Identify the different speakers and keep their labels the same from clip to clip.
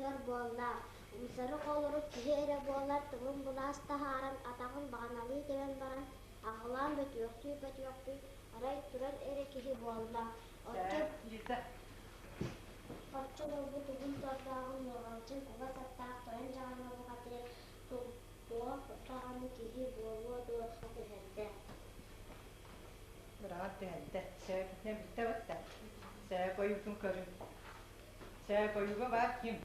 Speaker 1: ыар буолла, Умсары холорук киһи эрэ буоллар тылын былаас таһааран, атаҕын баҕаналыы тэбэн баран, аҕылаан бөтүөхтүү-бөтүөхтүү арай турар эрэ киһи буолла. Оччо Оччо буолбут уһун тордооҕун Нуоҕалдьын кугас аттаах тойон дьаҕарма бухатыыр туох даҕаны киһи буолуо дуо түһэрдэ.
Speaker 2: Быраҕан түһэрдэ. Сөп, бүттэ бытта. Сөп ойуутун көрүҥ. Сөп ойууга баар ким?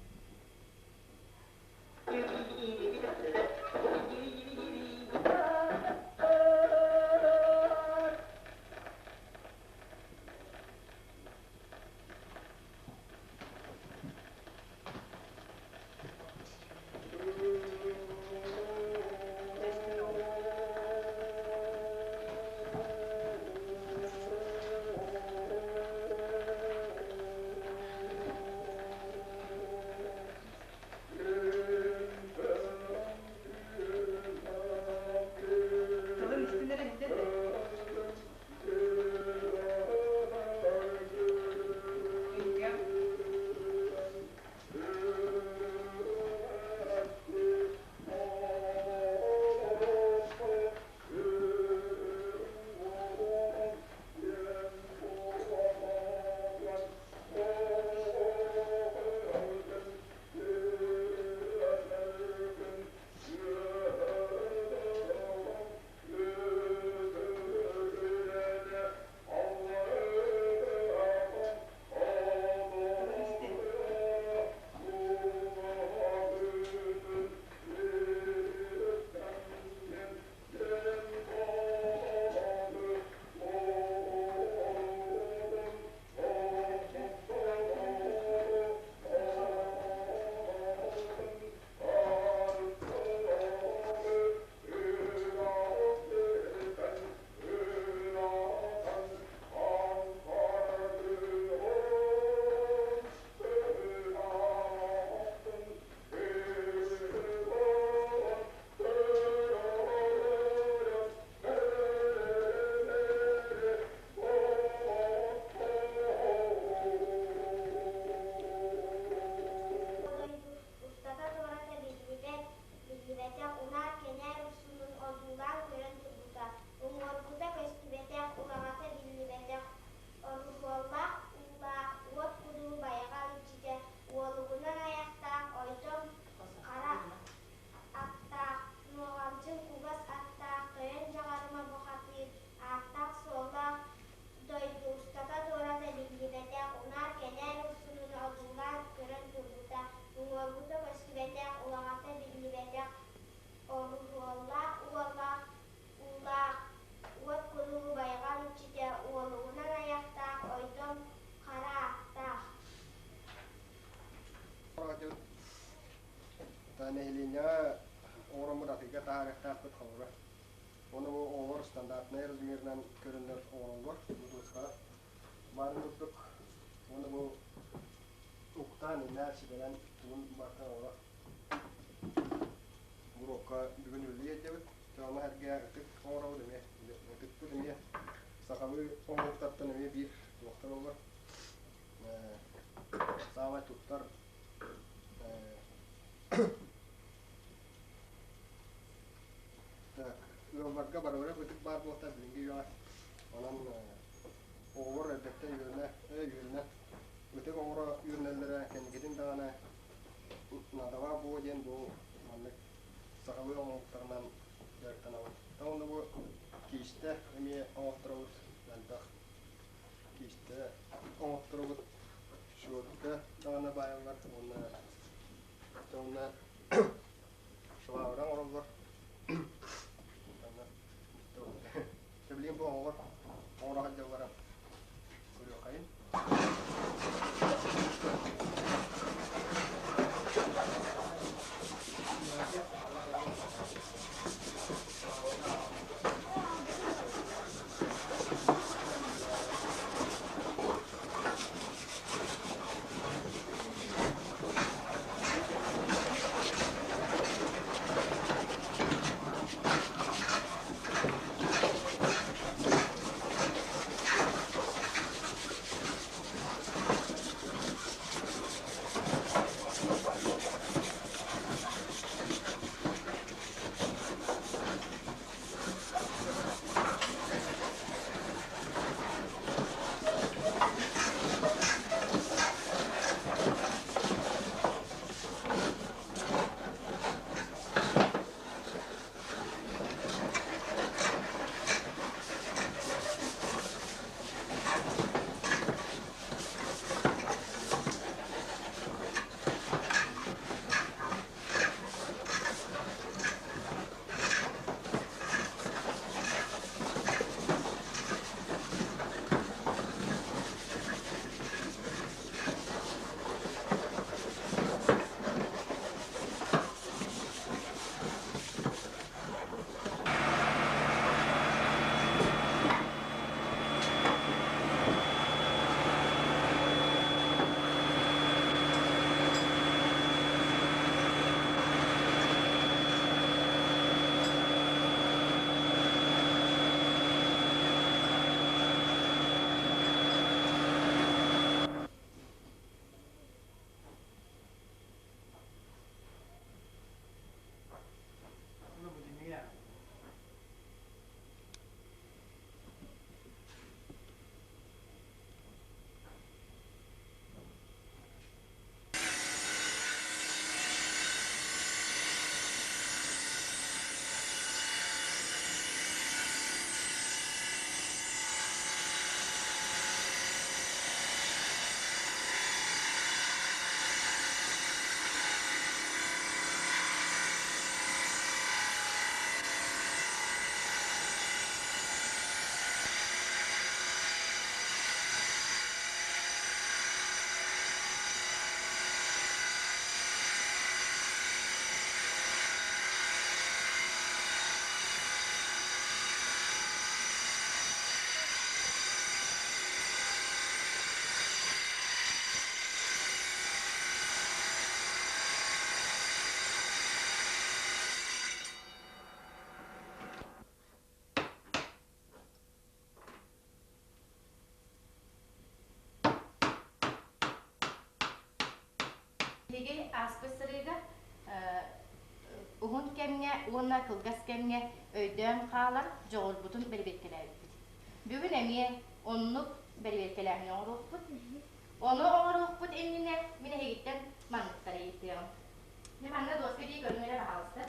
Speaker 2: Тылын истин эрэ иһитэ Илгэ. Тылын истин.
Speaker 1: Дойду устата-туората биллибэт, биллибэтэх унаар-кэнээр урсунун одуулаан көрөн турбута, уҥуоргута көстүбэтэх, улаҕата биллибэтэх, оруһуоллаах уулаах, уот кудуу байҕал иччитэ, уолугунан айахтаах ойдом хара аттаах, нуоҕалдьын кугас аттаах тойон дьаҕарыма бухатыыр, ааттаах-суоллаах дойду устата-туората биллибэтэх, унаар-кэнээр урсунун одуулаан көрөн турбута, уҥуоргута көстүбэтэх, улаҕата биллибэтэх, оруһуоллаах уоллаах уулаах, уот кудуу байҕал иччитэ, уолугунан айахтаах ойдом хара аттаах.
Speaker 3: Нэһилиэнньэҕэ оҥороммут атыыга таһаарыахтаахпыт холобура. Уонна бу оҕолор стандартнай размерынан көрөннөр оҥороллор бутуускаҕа. Баарын курдук уонна бу уктаан иннээр ситэрэн тугун барытын оҥоро уруокка бүгүн үлэлии сылдьабыт. Ону сэргэ ытык оҥоробут эмиэ. Ытыкпыт эмиэ сахалыы оҥоһуктартан эмиэ биир туохтар буолар. Саамай туттар Так, ыалларга барылара ытык баар буолта билиҥҥи үйэҕэ. Онон оҕолор эрдэттэн үөрэнэ, үөрэнэ, ытык оҥоро үөрэнэллэрэ кэнникитин даҕаны наадалаах буолуо диэн бу маннык сахалыы оҥоһуктарынан дьарыктанабыт. Уонна бу киистэ эмиэ оҥотторобут элбэх киистэ оҥотторобут щетка даҕаны баайаллар уонна уонна швабра оҥороллор. Билигин бу оҕолор оҥоро сылдьаллара көрүөххэйин.
Speaker 4: Биһиги ааспыт сырыыга уһун кэмҥэ уонна кылгас кэмҥэ өйдөөн хаалар дьоҕурбутун бэрэбиэркэлээбиппит. Бүгүн эмиэ оннук бэрэбиэркэлээһини оҥоруохпут. Ону оҥоруохпут иннинэ мин эһигиттэн манныктары ыйытыаҕым. Дьэ манна дуоска дии көрүҥ эрэ баһаалыста.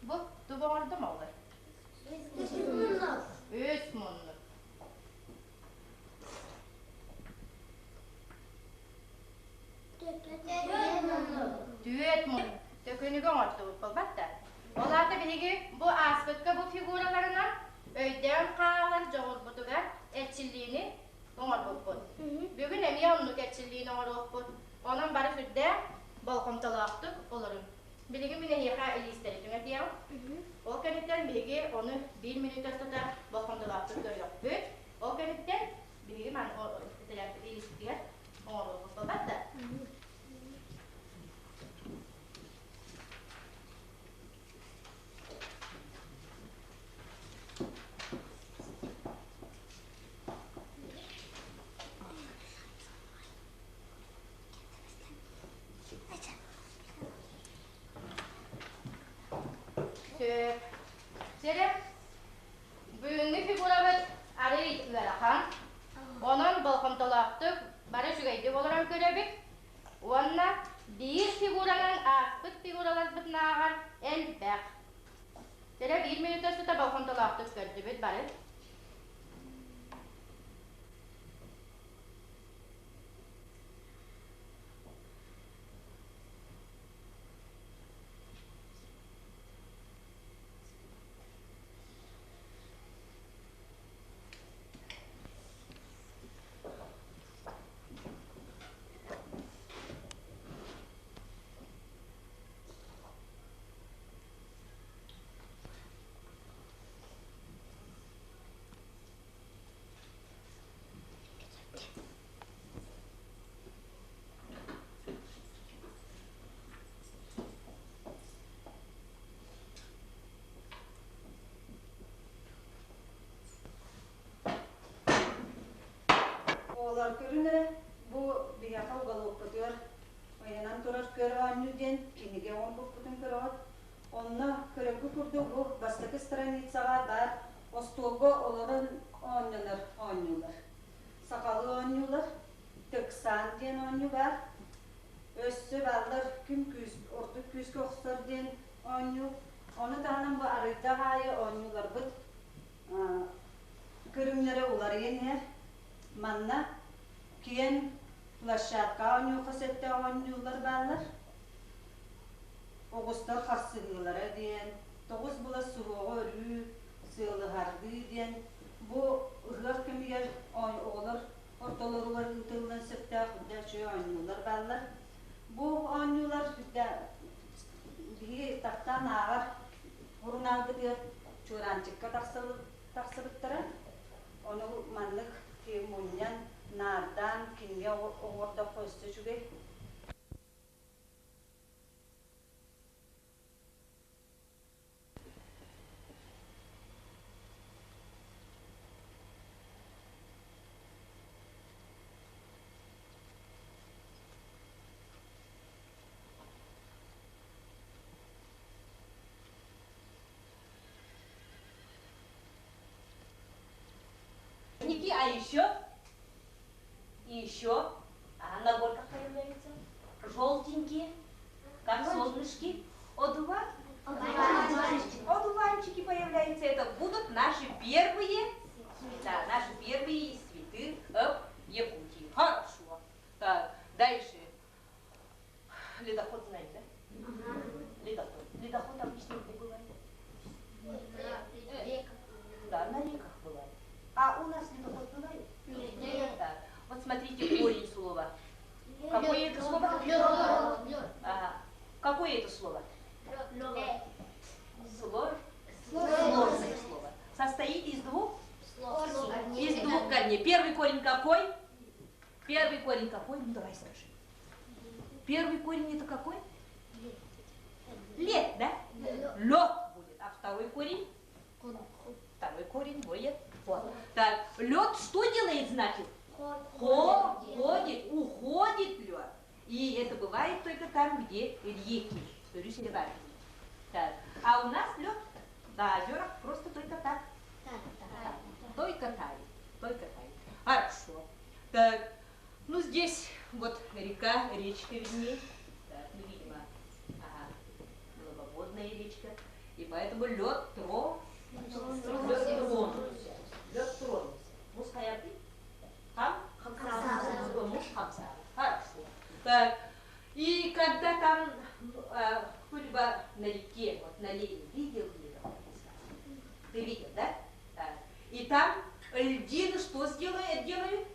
Speaker 4: Бу тугу оҥордум оҕолор?
Speaker 1: Үс муннук.
Speaker 4: Үс муннук.
Speaker 1: Түөрт муннук.
Speaker 4: Түөрт муннук. Төкүнүгү оҥортубут буолбат да? Ол аата биһиги бу ааспыкка бу фигураларынан өйдөөн хаалар дьоҕурбутугар эрчиллиини оҥорбуппут. Бүгүн эмиэ оннук эрчиллиини оҥоруохпут. Онон бары сүрдээх болҕомтолоохтук олоруҥ. Билигин мин эһиэхэ илиистэри түҥэтиэҕим. Ол кэнниттэн биһиги ону биир мүнүүтэ устата болҕомтолоохтук көрүөхпүт. Ол кэнниттэн биһиги маны илииспитигэр оҥоруохпут буолбат да? Сөп. Сэрэ, бүгүҥҥү фигурабыт арыый ыарахан. Онон болҕомтолоохтук бары үчүгэйдик олорон көрөбүт. Уонна биир фигуранан ааспыт фигураларбытынааҕар элбэх. Сэрэ биир мүнүүтэ устата болҕомтолоохтук көрдүбүт бары.
Speaker 2: Оҕолор көрүн эрэ, бу биһиэхэ уголокпутугар ыйанан турар көр оонньуу диэн кинигэ оҥорбуппутун көрөҕүт. Онно көрөргүт курдук бу бастакы страницаҕа баар остуолга олорон оонньонор оонньуулар. Сахалыы оонньуулар, тыксаан диэн оонньуу баар. Өссө бааллар күн күүс, ордук күүскэ охсор диэн оонньуу. Ону таһынан бу арыйдах аайы оонньууларбыт көрүҥнэрэ уларыйан иһэр. Манна киэн площадка оонньуохха сөптөөх оонньуулар бааллар. Оҕустар харсыһыылара диэн, тоҕус былас суһуоҕу өрүү, сыалыһардыы диэн бу ыһыах кэмигэр оҕолор ортолоругар ыытыллан сөптөөх үрдэ үчүгэй оонньуулар бааллар. Бу оонньуулар биһиги таптаан ааҕар сурунаалбытыгар Чуораанчыкка тахсыбыттара. Ону маннык мунньан, наардаан кинигэ оҥордоххо өссө үчүгэй.
Speaker 5: А еще, еще, а на горках появляются желтенькие, как солнышки, одуванчики. Одуванчики появляются. Это будут наши первые, да, наши первые цветы в Якутии. Хорошо. Так, дальше. Ледоход знаете, да? Ледоход. Ледоход обычно где бывает? Да, на реках бывает. А у нас ледоход бывает?
Speaker 1: Нет.
Speaker 5: Так. Вот смотрите корень слова. Какое это слово?
Speaker 1: Лед.
Speaker 5: Ага. Какое это слово?
Speaker 1: Лед.
Speaker 5: Слово. Сложное слово. Состоит из двух? Из двух корней. Первый корень какой? Первый корень какой? Ну давай скажи. Первый корень это какой? Лет, да? Лед будет. А второй корень? Второй корень будет. Вот. Так, лед что делает, значит? Ходит, уходит лед. И это бывает только там, где реки. Так. А у нас лед на озерах просто только так. Только тает. Только тает. Хорошо. Так. Ну, здесь вот река, речка виднее. Так, ну, видимо, ага, маловодная речка. И поэтому лед тро, лед тронулся. Лед тронулся. Муус хайаатый? Хам? Муус Хорошо. Так, и когда там кто-либо на реке, вот на Лене видел ли Ты видел, да? Так. И там льдины что сделают? Делают?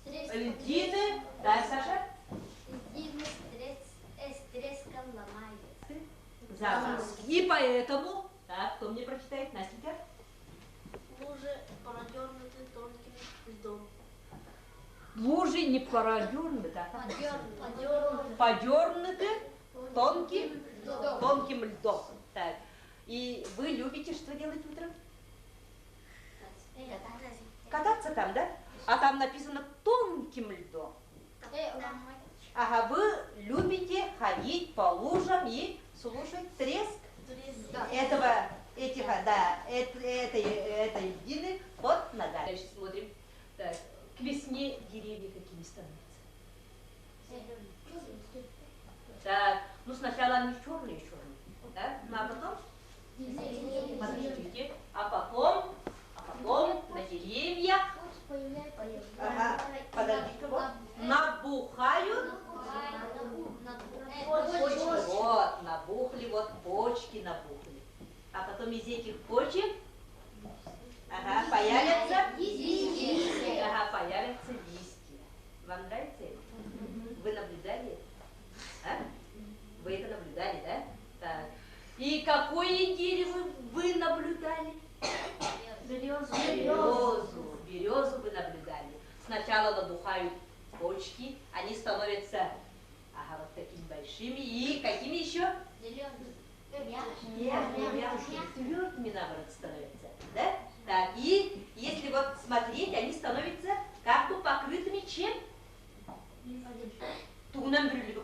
Speaker 5: Льдины, да, Саша?
Speaker 1: Льдины с треском ломаются.
Speaker 5: Заморозки. И поэтому, так, кто мне прочитает, Настенька?
Speaker 1: Лужи продернуты тонким льдом.
Speaker 5: Лужи не продернуты, а подернуты тонким, тонким льдом. Так. И вы любите что делать утром? Кататься там, да? А там написано тонким льдом. Ага, вы любите ходить по лужам и слушать треск этого, этих, да, этой, этой льдины под ногами. Дальше смотрим. Так, к весне деревья какими становятся? Так, ну сначала они черные-черные, да? Ну а потом? Подождите. А потом, а потом на деревьях, ага, подождите, вот, набухают почки. Вот, набухли, вот почки набухли. А потом из этих почек ага, появятся листья. Ага, появятся листья. Вам нравится это? Вы наблюдали? А? Вы это наблюдали, да? Так. И какое дерево вы наблюдали?
Speaker 1: Березу.
Speaker 5: Березу. Березу вы наблюдали. Сначала набухают почки, они становятся ага, вот такими большими. И какими еще?
Speaker 1: Зелеными.
Speaker 5: Твердыми, наоборот, становятся. Да? Так, и если вот смотреть, они становятся как бы покрытыми чем? Тугунан человек.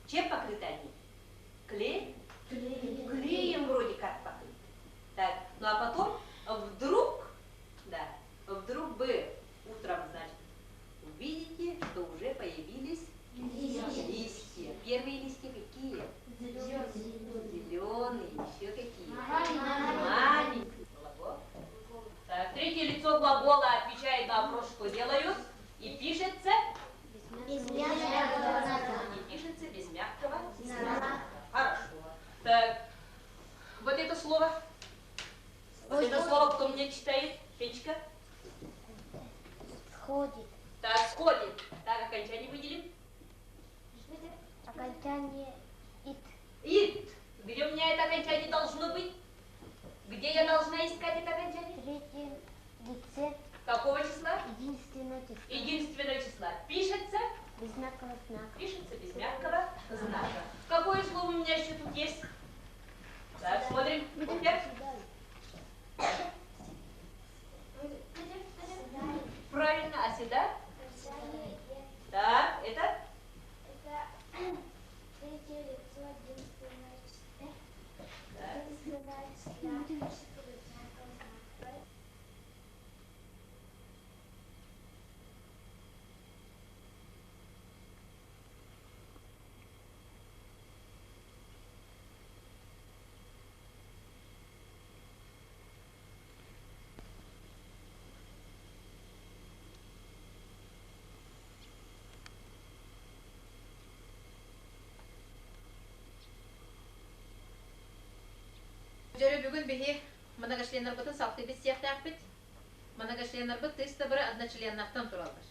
Speaker 5: Чем покрыты они? Клей? Клеем вроде как покрыты. Так, ну а потом вдруг, да, вдруг вы утром, значит, увидите, что уже появились листья. листья. Первые листья какие? Зеленые, еще какие? Маленькие. Глагол. Так, третье лицо глагола отвечает на вопрос, что делают, и пишется
Speaker 1: без мягкого знака.
Speaker 5: И пишется без мягкого знака. Хорошо. Так, вот это слово. Вот это слово кто мне читает? Печка?
Speaker 1: Сходит.
Speaker 5: Так, сходит. Так, окончание выделим.
Speaker 1: Окончание ит.
Speaker 5: Ит. Где у меня это окончание должно быть? Где я должна искать это окончание?
Speaker 1: Третьем лице.
Speaker 5: Какого числа?
Speaker 1: Единственного числа.
Speaker 5: Единственного числа. Пишется?
Speaker 1: Без мягкого знака.
Speaker 5: Пишется без мягкого знака. Какое слово у меня еще тут есть? Так, смотрим. Правильно, оседать? Так, это?
Speaker 1: Это третье лицо единственного числа. Единственного числа. Пишется без мягкого знака.
Speaker 4: Дьөрү бүгүн биһи многочленнарбытын салгыы билсиэхтээхпит. Многочленнарбыт тыс да бары одночленнартан тураллар.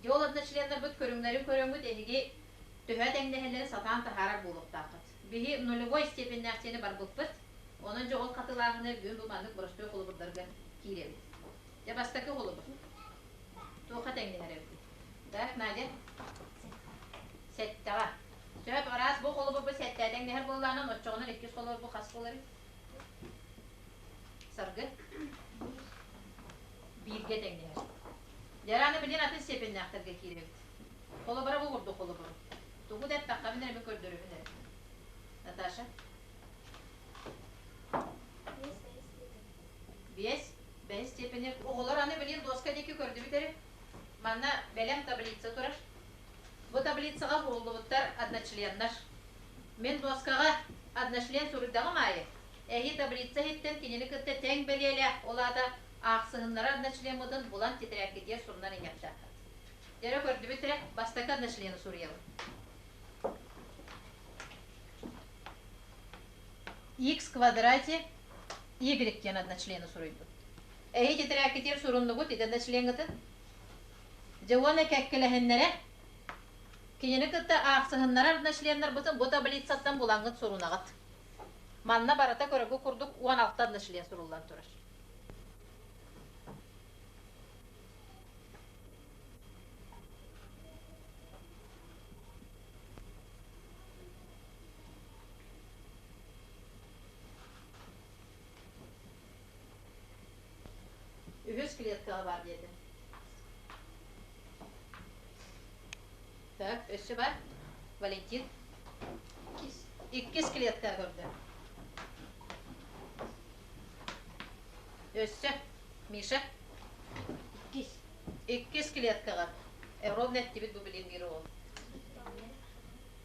Speaker 4: Дьэ ол одночленнарбыт көрүҥнэрин көрөҥҥүт эһиги төһө тэҥнэһэллэрин сатаан таһаарар буолуохтааххыт. Биһи нулевой степеннээх диэни барбыппыт. Онон дьэ ол хатылааһыны бүгүн бу маннык боростуой холобурдарга киирэбит. Дьэ бастакы холобур. Туохха тэҥнэһэр эбитий? Так, Надя? Сэттэҕэ. Сөп, араас бу холобурбу сэттэ тэҥнэһэр буоллаҕына, оччоҕунан иккис холобур бу хас буоларый? Саргы? Бииргэ тэҥнэһэр.
Speaker 6: Дьэ, аны билин атын степеннээхтэргэ киирэбит. Холобура бу курдук холобуру. Тугу да эттэххэ эрэ көрдөрөбүн эрэ. Наташа? Биэс, бэһис степени. Оҕолор аны билин доска диэки көрдүбүт эрэ. Манна бэлэм таблица турар. Бу таблицаҕа уһуллубуттар одночленнар. Мин доскаҕа одночлен суруйдаҕым аайы, эһи таблица иһиттэн кинини кытта тэҥ бэлиэлээх, ол аата аахсыһыннара одночлеммытын булан тетрадкитигэр сурунан иһиэхтээххит. Дьэрэ көрдүбүт эрэ, бастакы одночлены суруйабын. X квадрате Y диэн одночлены суруйдум. Эһи тетрадкитигэр суруннугут ити одночленгытын? Дьэ уонна кэккэлэһиннэрэ кинини кытта аахсыһыннарар одночленнарбытын бу таблицаттан булаҥҥыт сурунаҕыт. Манна барыта көрөгү курдук 16 одночлен суруллан турар. Үһүс клеткаҕа баар диэтэ. Так, өссө бар. Валентин. Иккис клетка көрдө. Өссө. Миша.
Speaker 1: Иккис.
Speaker 6: Иккис клеткаҕа. Ровно эттибит бу билин биир уол.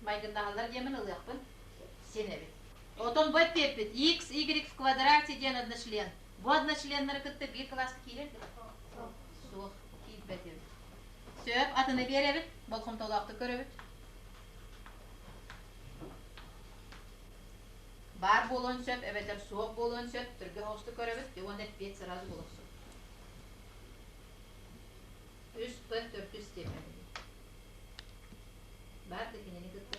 Speaker 6: Майгыннаһаллар диэмин ылыахпын. Син эбит. Отон бу эппиэппит x, y в квадрате диэн одночлен. Бу одночленнары кытта биир кылааска киирэр дуо? Суох, киирбэт эбит. Сөп, атыны биэрэбит, болҕомтолоохтук көрөбүт. Баар буолуон сөп, эбэтэр суох буолуон сөп, түргэн оҕустук көрөбүт, и уонна эппиэт сразу булохсун. Үс П төрдүс степень. Баар да кинини кытта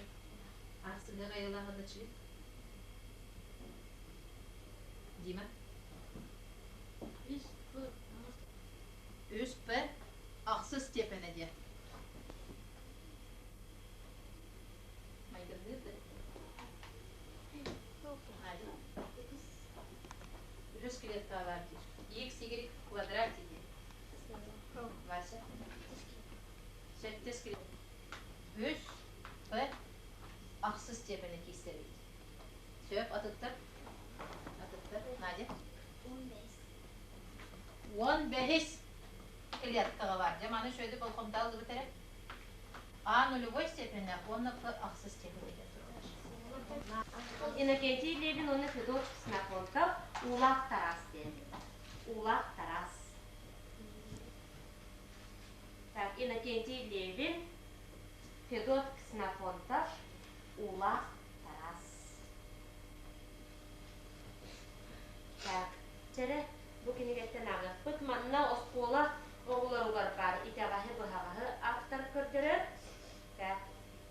Speaker 6: ахсыныах айылаах одночлен. Дима?
Speaker 1: Үс П
Speaker 6: Үс П ахсыс степенэ диэн. Майгынныыр да? Надя? Үһүс клеткаҕа баар диир. X, Y в квадрате диир. Вася? Сэттис клетка. Үс П ахсыс степенэ киирсэбит. Сөп, атыттар? Атыттар. Надя?
Speaker 1: 15.
Speaker 6: 15 клеткаҕа баар. Дьэ, маны үчүгэйдик болҕомто ыллыбыт эрэ. А нулевой степеннээх уонна П ахсыс степенигэр турар.
Speaker 4: Иннокентий Левин уонна Федот Ксенофонтов Уулаах Тарас диэн. Уулаах Тарас. Так, Иннокентий Левин, Федот Ксенофонтов, Уулаах Тарас. Так, чэрэ, бу кинигэттэн ааҕыахпыт. Манна оскуола оҕолоругар баар итэҕэһи-быһаҕаһы автор көрдөрөр. Так,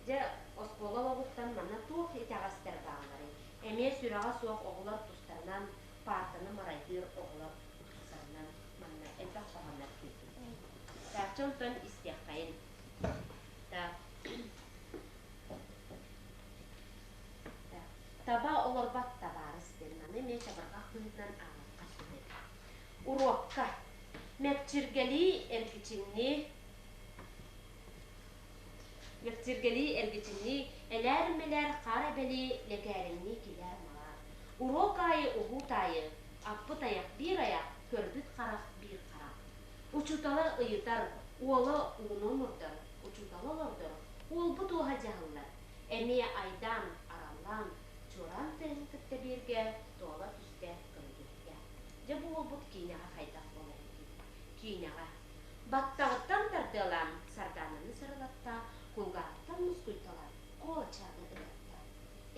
Speaker 4: дьэ, оскуола олоҕуттан манна туох итэҕэстэр баалларый? Эмиэ сүрэҕэ суох оҕолор тустарынан, паартаны марайдыыр оҕолор тустарынан манна элбэх хоһооннор киирдилэр. Так, чэ, онтон истиэххэйин. Так. Таба олорбот табаарыс диэн маны эмиэ чабырҕах быһыытынан ааҕыахха сөп эбит. Уруокка мэкчиргэлии эргичиҥнии мэкчиргэлии эргичиҥнии элээр-мэлээр хаар эбэлии лэкээриҥнии килээр-малаар. Уруок аайы уһуут аайы аппыт айах биир айах, көрбүт харах биир харах. Учуутала ыйытар, уола ууну омурдар, учуутала олордор, уолбут уоһа дьаһаллар. Эмиэ айдаан, араллаан, чуораан тыаһын кытта бииргэ туола түстэ көрүдүөргэ. Дьэ бу уолбут киинэҕэ хайдах буолар эбитий? Киинэҕэ. Баттаҕыттан тардыалаан Сардаананы сырылатта, кулгааҕыттан мускуйталаан Куолачааны ыҥырда.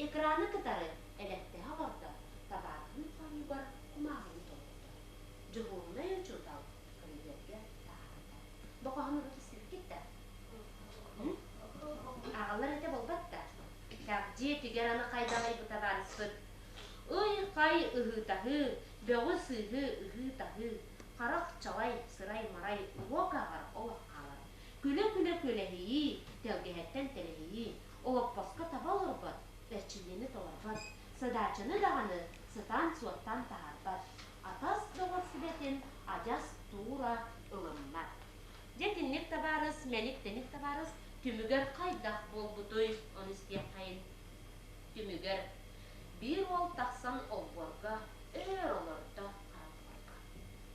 Speaker 4: Экраны кытары элэктэһэ олордо, табаарыһын хоонньугар кумааҕыны толордо. Дьуһуурунай учуутал көрүдүөргэ таһаарда. Бу хоһоон урут истибиккит да? Аҕалар этэ буолбат да? Так, дьиэтигэр аны хайдаҕый бу табаарыспыт? Ый-хай ыһыытаһыы, бөҕү-сыыһы ыһыы-таһыы, харах чалай, сырай-марай уруок ааҕар олох хаалар. Күлэ-күлэ күөлэһийии, тэлгэһэттэн тэлэһийии, олоппоско таба олорбот, эрчиллиини толорбот, садаачаны даҕаны сатаан-суоттаан таһаарбат, атас доҕор сүбэтин адьас туура ылыммат. Дьэ
Speaker 7: Мэник-тэник табаарыс түмүгэр хайдах буолбутуй, ону истиэххэйин. Түмүгэр биир уол тахсан олбуорга өр олордо хараммакка.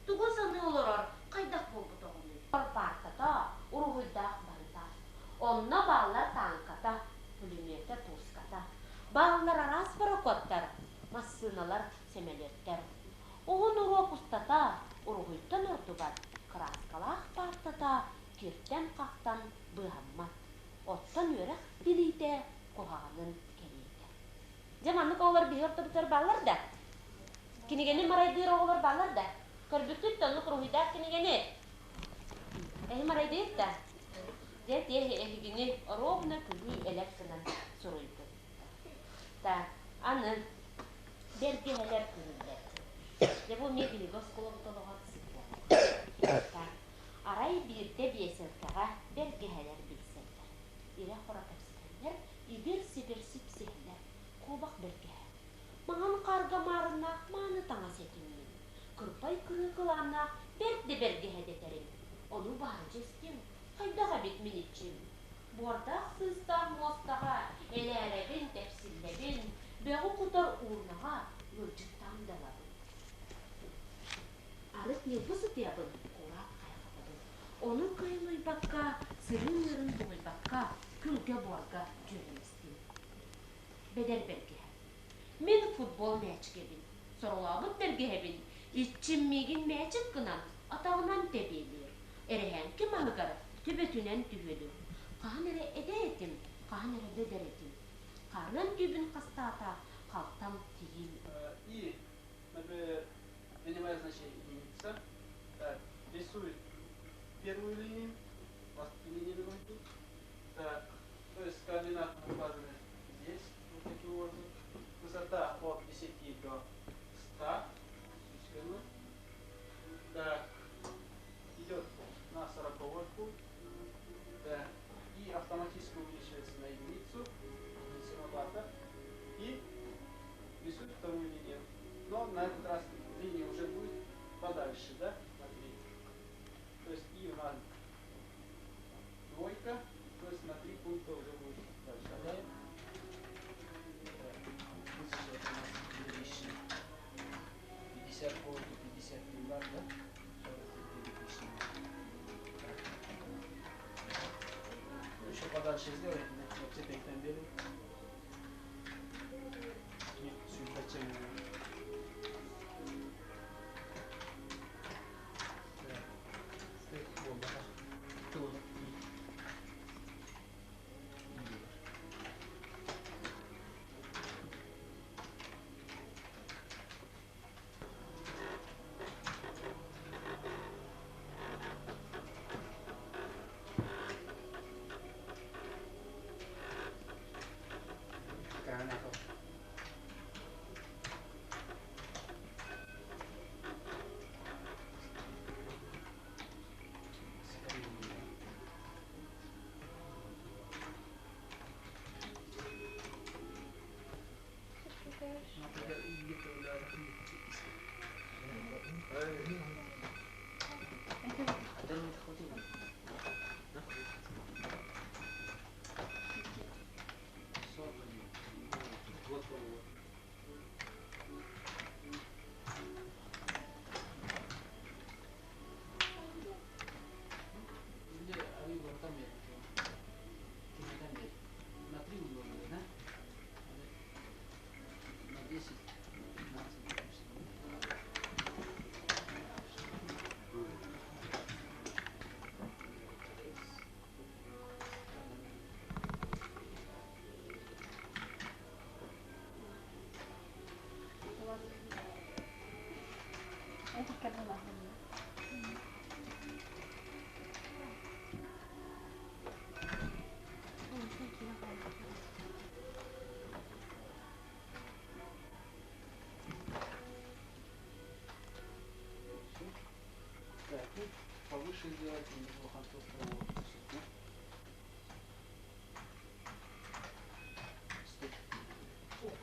Speaker 7: Тугу саныы олорор, хайдах буолбут оҕонуй? Паартата, уруһуйдаах барыта. Онно бааллар тааҥката, пулемета, пууската. Бааллар араас борокуоттар, массыыналар, сөмөлүөттэр. Уһун уруок устата уруһуйтан ордубат, кырааскалаах паартата киртэн-хахтан быыһаммат. Оттон үөрэх билиитэ куһаҕанын кэриэтэ. Дьэ маннык оҕолор биһи ортобутугар бааллар да? Кинигэни марайдыыр оҕолор бааллар да? Көрбүккүт да оннук уруһуйдаах кинигэни? Эһи марайдыыр да? Дьэ эһигини ровно күлүү-элэк гынан суруйбут. Так, аны бэргэһэлэр күрүллэр. Дьэ бу эмиэ биһиги оскуолабыт олоҕор сыһыаннаах. Арай биирдэ биэсэлкэҕэ бэргэһэлэр билсэллэр. Ирэ-хоро кэпсэтэллэр, ибир-сибир сипсиһэллэр. Куобах бэргэһэ. Маҥан хаарга маарыннаах мааны таҥас этим мин. Кырбай кырыы кылааннаах бэрт да бэргэһэ дэтэрим. Ону баһырдьа истиҥ, хайдах эбит мин иччим? Буордаах сыыстаах муостаҕа элээрэбин, тэпсиллэбин, бөҕү кутар уунаҕа ыалдьыттаан да ылабын. Арыт ньылбы сытыйабын, кураат хайҕатабын. Ону кыайан уйбакка, сырыым ыырын тулуйбакка, күлгэ-буорга дьүөрэлэстим. Бэдэр бэргэһэ. Мин футбол мээчигэбин, соролообут бэргэһэбин, иччим миигин мээчик гынан атаҕынан тэбиэлиир, эрэһээҥки маһыгар төбөтүнэн түһүөлүр. Хаһан эрэ эдэр этим, хаһан эрэ бэдэр этим. Харыан түүбүн хастаата, халтаҥ тириим.
Speaker 8: И, например, принимая значение единица, так, рисует первую линию, линию тут. Так, то есть координаты указаны здесь, вот таким образом. Высота от 10 до 100. Так, идет на 40 пункт. Так, и автоматически увеличивается на единицу, единицу И рисует вторую линию. Но на этот раз линия уже будет подальше, да, на 3. То есть и у нас двойка, то есть на 3 пункта уже будет дальше. Да?
Speaker 9: Это у нас 2000. 50 пунктов, 53 бар, да? 49 лишних. Так. Ну, еще подальше сделай, 25 бери. Нет, сюда На 3 умножили, да? На 10, 15, Так, ну, повыше сделать, неплохо, да? Стоп.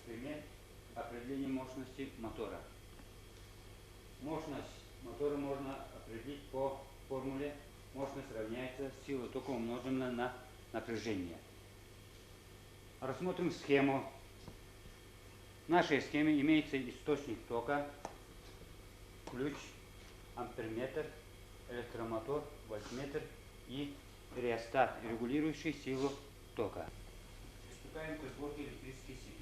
Speaker 10: Пример определения мощности мотора. Мощность мотора можно определить по формуле мощность равняется силе тока умноженная на напряжение. Рассмотрим схему. В нашей схеме имеется источник тока, ключ, амперметр, электромотор, вольтметр и реостат, регулирующий силу тока. Приступаем к сборке электрической сети.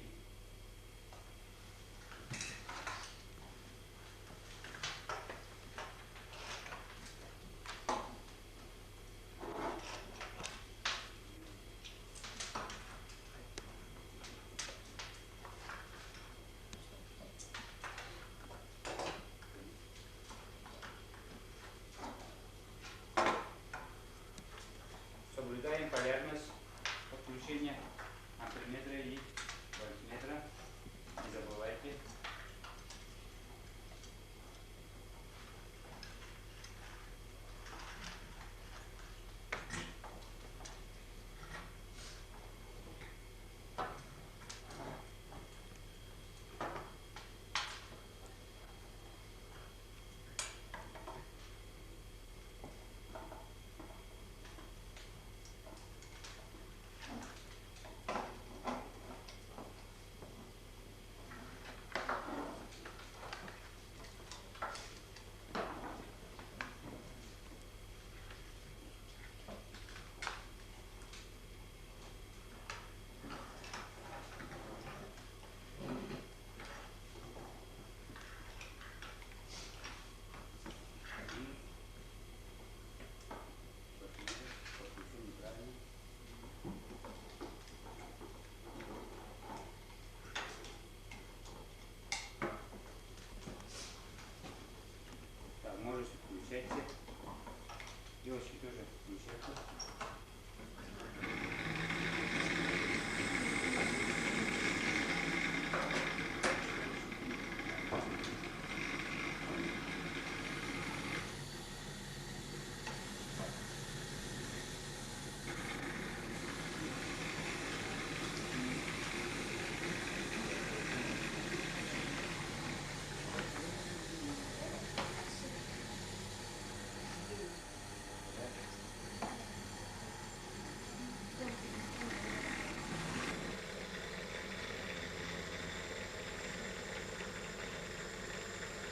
Speaker 10: Соблюдаем полярность подключения амперметра и вольтметра. Не забывайте. Так, можете включайте. Девочки тоже включайте.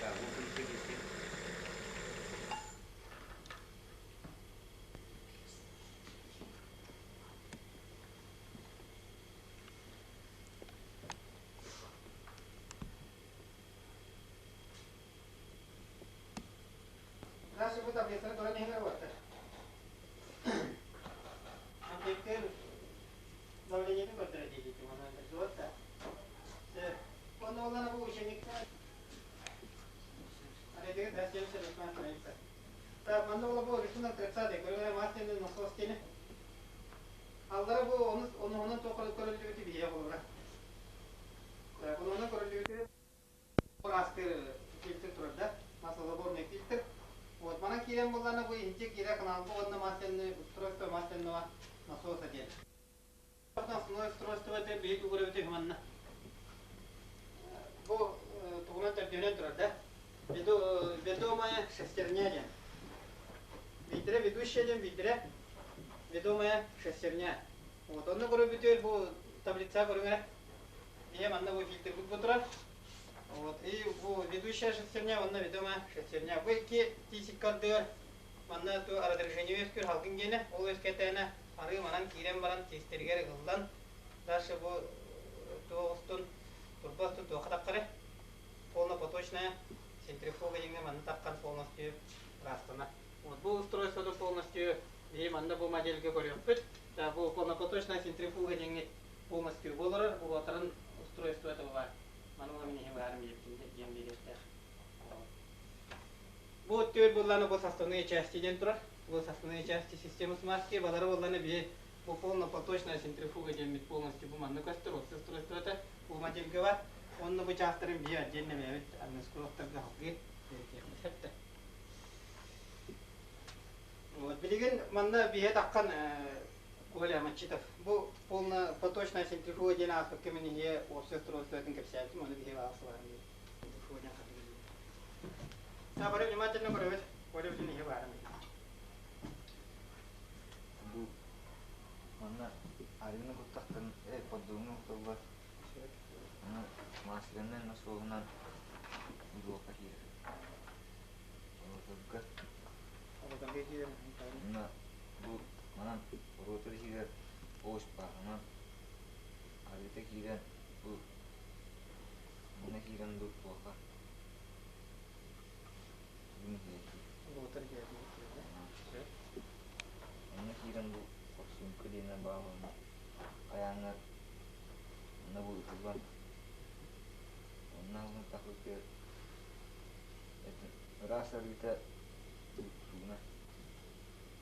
Speaker 10: Так, выключили свет.
Speaker 8: Дальше бу таблицаны көрөн иһинэр буолтар. Ампектер давлениетин көрдөрө диэки манан суотта. Онно олана бу ученикта Аретеге да 78 страница. Так, манна ола бу рисунок 30 көрүҥэ масляный насос диэни. Аллара бу onu онуһунан тоққор көрүллүбүтү биһиэ холобура. Так, онуһунан көрүллүбүтү астыр фильтр турар да, маслозаборный фильтр. Вот, манан киирэн буллана бу иһинче киирэ каналга уонна масляный устройство масляного насоса диэн. Основное устройство это биһиги көрөбүт манна. Бу тугунан төрдүнэн турар да. Ведомая шестерня диэн. Биирдэрэ ведущая диэн, биирдэрэ ведомая шестерня. Вот, онно көрөбүтүөр бу таблица көрүҥэ. Ийэ манна бу фильтрбит бу турар. Вот, и бу ведущая шестерня, онно ведомая шестерня. Бу икки тиисик кардыгар манна ту раздражение үөскүүр халгын гиэнэ, ол үөскэтээнэ арыы манан киирэн баран тиистэригэр ыгыллан, дальше бу туох устун, турба устун туохха таххары, полнопоточная центрифуга диҥҥэ манна таххан полностью ыраастана. Вот бу устройство полностью биһи манна бу модельга көрүөхпүт. Да, бу полнопоточная центрифуга диҥҥэ полностью буоларар, роторын устройство это баар. Маны мин иһи баарым диэн биэриэхтээх. Бу түөр булланы бу составные части диэн турар. Бу составные части системы смазки балары булланы биһи бу полнопоточная центрифуга диэммит полностью бу манна көстөр, ол устройство это бу модельга бар. Онно бу частарын биһи отдельно бэйэбит администраторга халгыы беретиэхпит. Вот билигин манна биһи таххан Коля Мачитов. Бу полнопоточная центрифуга диэн ааспыкка мин иһиэ уопсай устройствотын кэпсээбитим, ону биһиги аахсыбарым диэн. Центрифуга диэн ханнык Да, бары внимательно көрөбүт. Коля бүтүн иһи баарым.
Speaker 11: Бу манна арыыны куттахтарын поддууну куталлар. Ону масленнай насоһунан блока киирэр. Ротарга.
Speaker 8: Ротарга киирэр.
Speaker 11: Онно бу манан ротор иһигэр ось бааһынан арыыта киирэн бу манна киирэн бу туоха бүгүн иһигэр
Speaker 8: Ротор иһигэр киирэр.
Speaker 11: Онно киирэн бу хорсуҥка диэнэ баар уонна хайааннар онно бу ытыллан онно аһыллан тахсыбытыгар ыраас арыыта сууна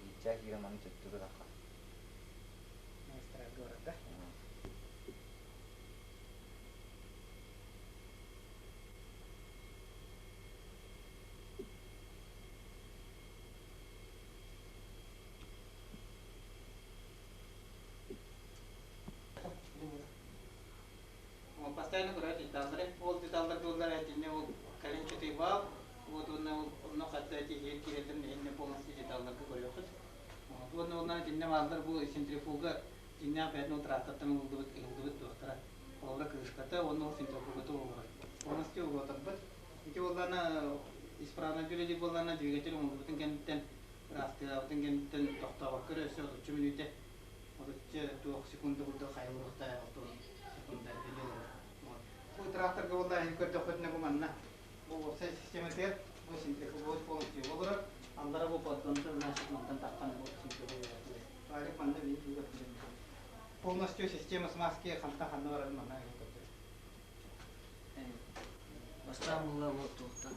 Speaker 11: ииччээх киирэн маны төттөрү таххар.
Speaker 8: Магистральга барар да? Постоянно көрөр деталлары, ол деталлар буоллар этинне ол коленчатый вал, вот уонна ол онно хатта эти иһир киирэллэрин иһинне полностью деталларга көрүөххүт. Уонна онно итинне бааллар бу центрифуга дьиннээх бэйэтин ол трактортан ылыллыбыт ыһыллыбыт туохтара. Холобура крышката уонна ол центрифугата олорор. Полностью уотарбыт. Ити буоллаана исправно үлэлиир буоллаана двигатель оҥоһуллубутун кэнниттэн ыраастыабытын кэнниттэн тохтообокко эрэ өссө отучча мүнүүтэ отучча туох секунда курдук хайыллыбыттаах отун секунда билии олорор. Бу тракторга буолла эһиги көрдөххүтүнэ бу манна бу уопсай систематыгар бу центрифуговый полностью олорор. Аллара бу поддонтан значит мантан таххан бу центрифуговый Валик манна билии полностью система смазки хантан ханна барарын манна көрдөрөр.
Speaker 11: Бастаан буолла бу туохтан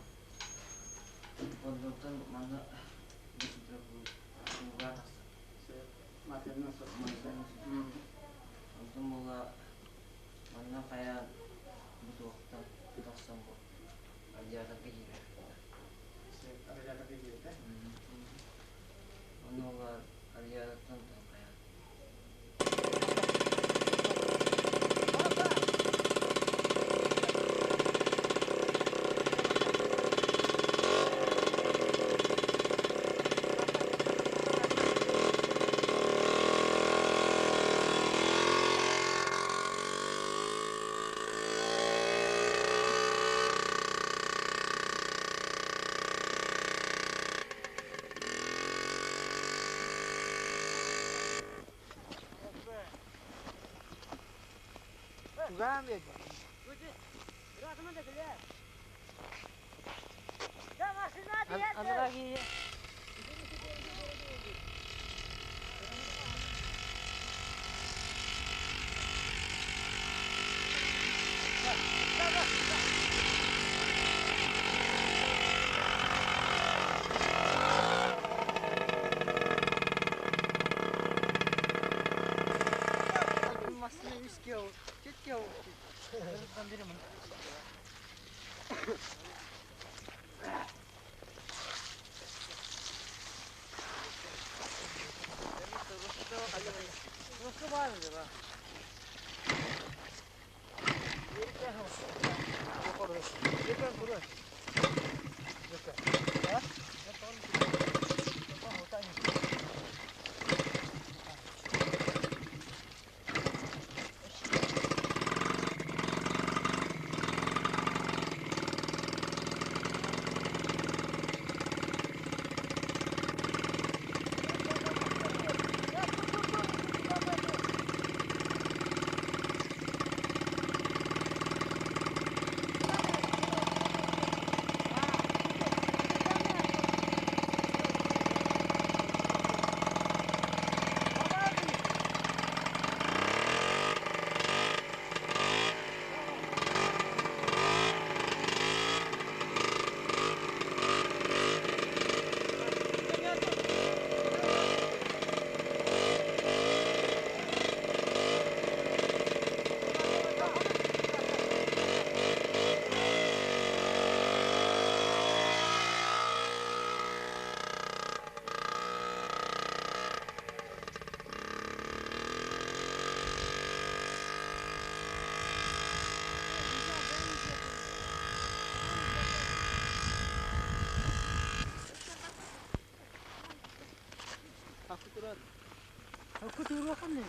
Speaker 11: поддонтан манна ууга тахсар.
Speaker 8: Материна сос.
Speaker 11: Онтон буолла манна хайаан бу туохтан тахсан бу радиаторга киирэр.
Speaker 8: Радиаторга киирэр.
Speaker 11: Онно буолла радиатортан хайаан.
Speaker 12: Туруоханы.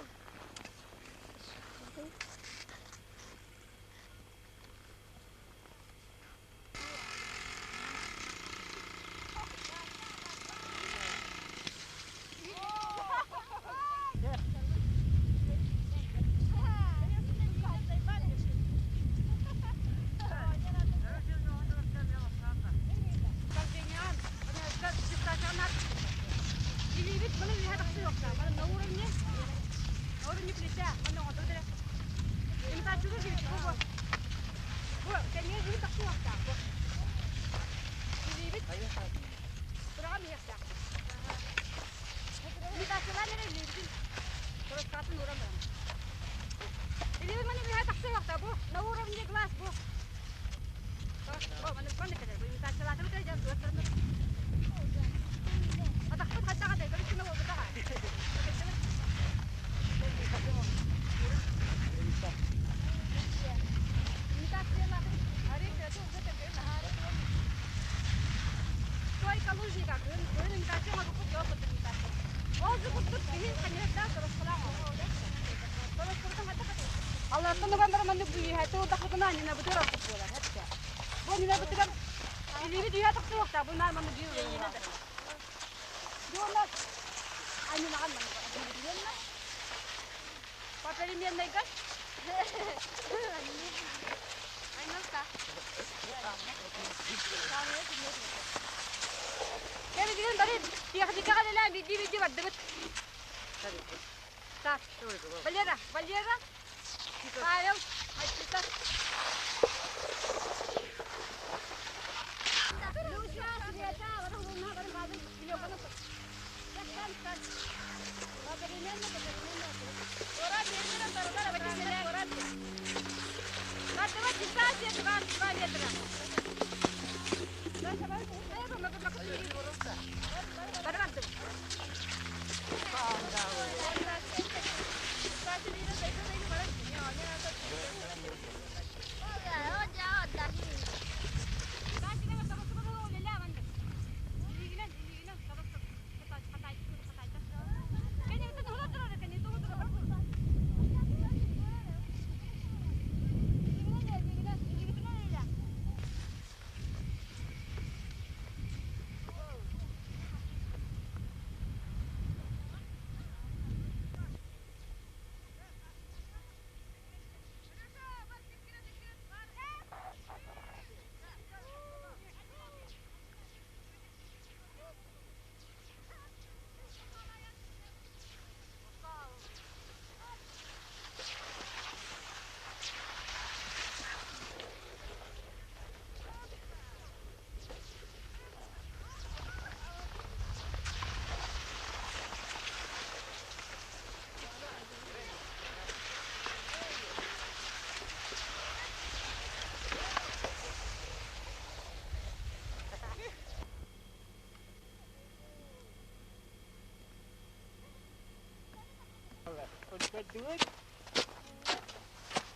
Speaker 8: Көрдүгүт?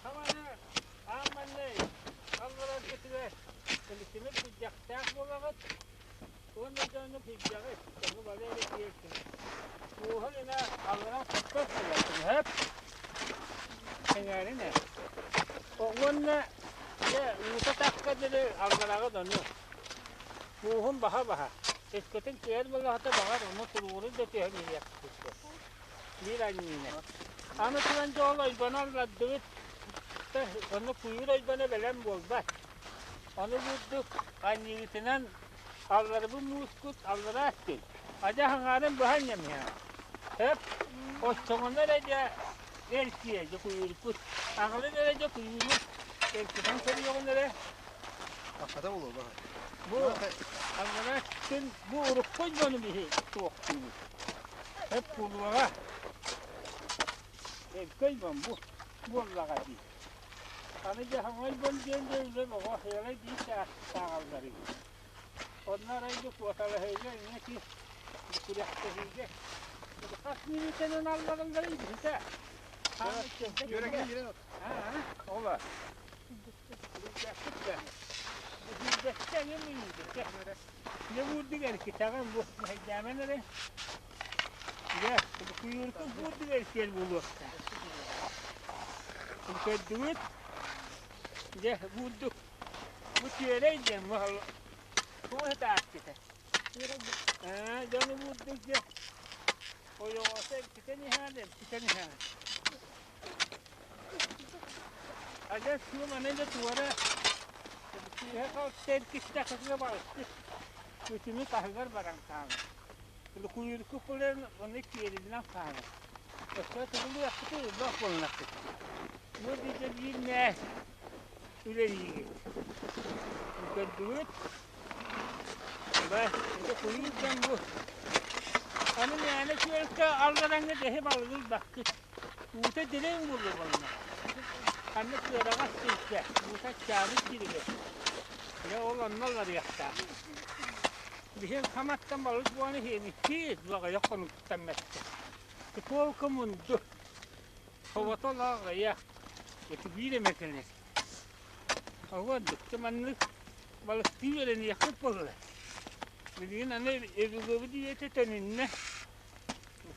Speaker 8: Хаманы аамманнай аллараргытыгар кэлитимир күдьэхтээх буолаҕыт уонна дьону күдьэҕит, ону бары эрэ тиэрдин. Мууһун ына аллараа көппөт буолар, хөп? Сэҥээрин ээ. Уонна дьэ уута тахха дылы аллараҕыт ону. Мууһун баһа-баһа. Өскөтүн кыайар буоллаҕына баҕар ону туруорун да түһэн иһиэхпит. Биир анньыыны. Аны туран дьэ ол ойбону аллардыбыт. Онно куйуур ойбоно бэлэм буолбат. Ону бурдук анньыытынан алларыбын муускут аллараа өттүн. Адьас аҥаарын быһа анньамыһа. Сөп. Оччоҕуна эрэ дьэ эркиэ дьэ куйууркут. Аҕалын эрэ дьэ куйууру эркитэн көрүөҕүн эрэ.
Speaker 3: Ахата буолуо баҕар.
Speaker 8: Бу аллараа өттүн бу урукку ойбону биһи туохтуубут. Эп буолуоҕа. Өркөй бамбу буоллаҕа дии. Аны дьэ хаҥай бон диэн дьэ үлэ оҕо сыалай биир сааҕалларый. Онно арай бу куоталаһыыга эмиэ ки күрэхтэһиигэ хас мүнүүтэнэн алларалларын билсэ. Ола. Билбэппит да. Билбэттэ эмиэ мүнүүтэ. Не буурдук эркитэҕин бу мэһэйдээмэн эрэ.
Speaker 12: Дьэ, куйуурка буурдугар сиэр буолуохтаах. Көрдүгүт? Дьэ, буурдук. Бу түөрэй диэн туох ытааччыта? Аа, дьону буурдук дьэ. Ойоҕосо эркитэн иһээн, эркитэн иһээн. Адьас суум аны да туора сыыһа халта эркистэххитинэ балыкты үтүмү таһыгар баран хаалар. Куйурку кулен оны киэринэн хаалар. Өссө тылылыахпыты ылбах буоллахпыт. Бу биирдэ биир мээс үлэлиигит. Көрдүгүт? Бай, ити куйуур дьон бу. Аны мээнэ күөлкэ аллараҥҥа дэһи балыгы ылбаккыт. Уута дириҥ буолуо буолла. Ханна кыараҕас сиргэ, уута аччаабыт сиригэр. Дьэ ол онно уларыахтаах. Биһиги хаматтан балык буолан иһиэбиккит, аҕыйах хонуктан мэттэ. Тыколка мунду, хобото аҕыйах, ити биир эмэ кэлэр. Оҕо дьикти маннык балыктыы үөрэниэхпит буолла. Билигин аны өбүгэбит үйэтэ төнүннэ.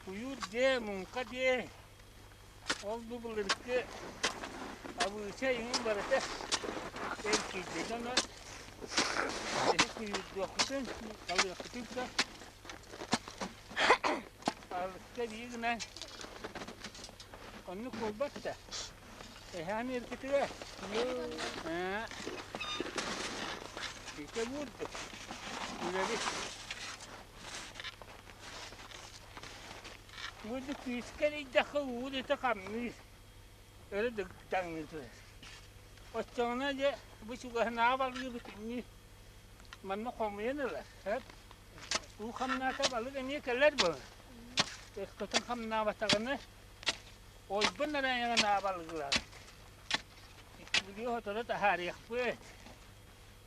Speaker 12: Куйуур диэ, муҥха диэ, ол бу былыргы абыыча иҥин барыта эркийдэ. Дьоно эһи куйуурдуохпутун, балыахпытын да аһылыкка биир гынан оннук буолбат да. Эһээн эркитигэ ээ ити буурдук үлэбит. Бу күүскэ эрийдэххэ уу итэ хамныыр, өрө дыгдаҥныы түһэр. Оччоҕуна дьэ бу чугаһынааҕы балыгы бүтүннүү манна хомуйан ылар. Сөп. Уу хамнаата балык эмиэ кэлэр буолар. Өскөтүн хамнаабатаҕына ойбон эрэ балыгы ылаҕыт. Иккилии сотору таһаарыахпыт.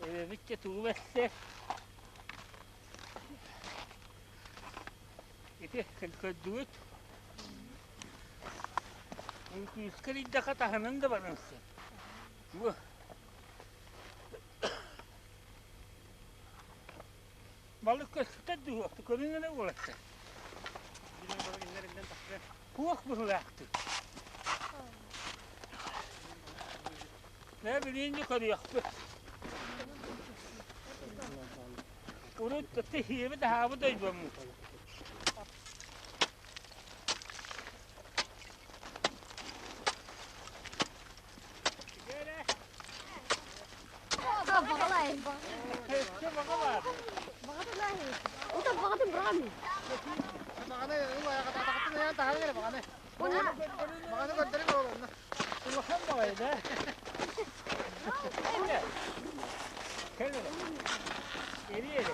Speaker 12: Эбэбит дьэ тугу бэрсэр. Ити көрдүгүт? Күүскэ эрийдэххэ таһынан да барыан сөп. Бу балык көстөр дуһуохта көрүҥ эрэ уолаттар. Туох быһыылаахтый? Нэ билиини көрүөхпүт. Урут тиһиэбит аһаабыт ойбоммут. Улахан баҕайы да. Кэл эрэ. Эри эрэ.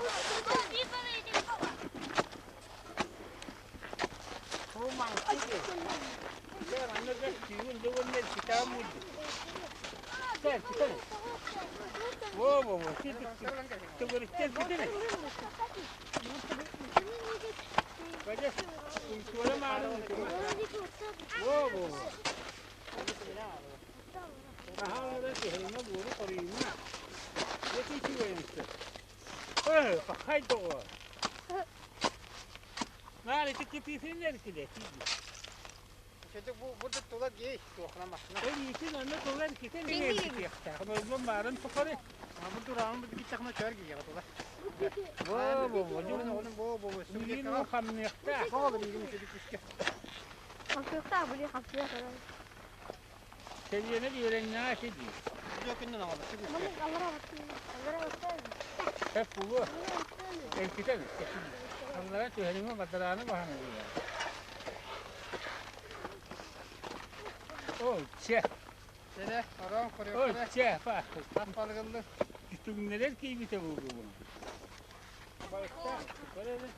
Speaker 12: Наар ити кытыытын эркилэ
Speaker 8: Чөтүк бу бурдук тула дии туохна машина.
Speaker 12: Өлүүтүн онно тула эркитен эркитиэхтээх. Нойбон баарын тухары.
Speaker 8: Бу тураан бу киттахна чөр киһиэхэ тула.
Speaker 12: Бо бо бо.
Speaker 8: Бо бо бо.
Speaker 12: Билин хамныахтаах.
Speaker 8: Хоол билин чөтүк күскэ.
Speaker 1: Хамсыахтаах били хамсыах.
Speaker 12: Сэлиэнэ үөрэннэҕэ ити дии.
Speaker 8: Дьөкүннэн аҕалар.
Speaker 12: Тэп булуо. Эркитен. Аллара түһэриҥэ бадарааны баһан ылыа. О, чэ.
Speaker 8: Чэ, орон
Speaker 12: О, чэ, па.
Speaker 8: Тас балыгыллы.
Speaker 12: Түҥнэрэр киибитэ буолуо. Балыктаах, көр эрэ.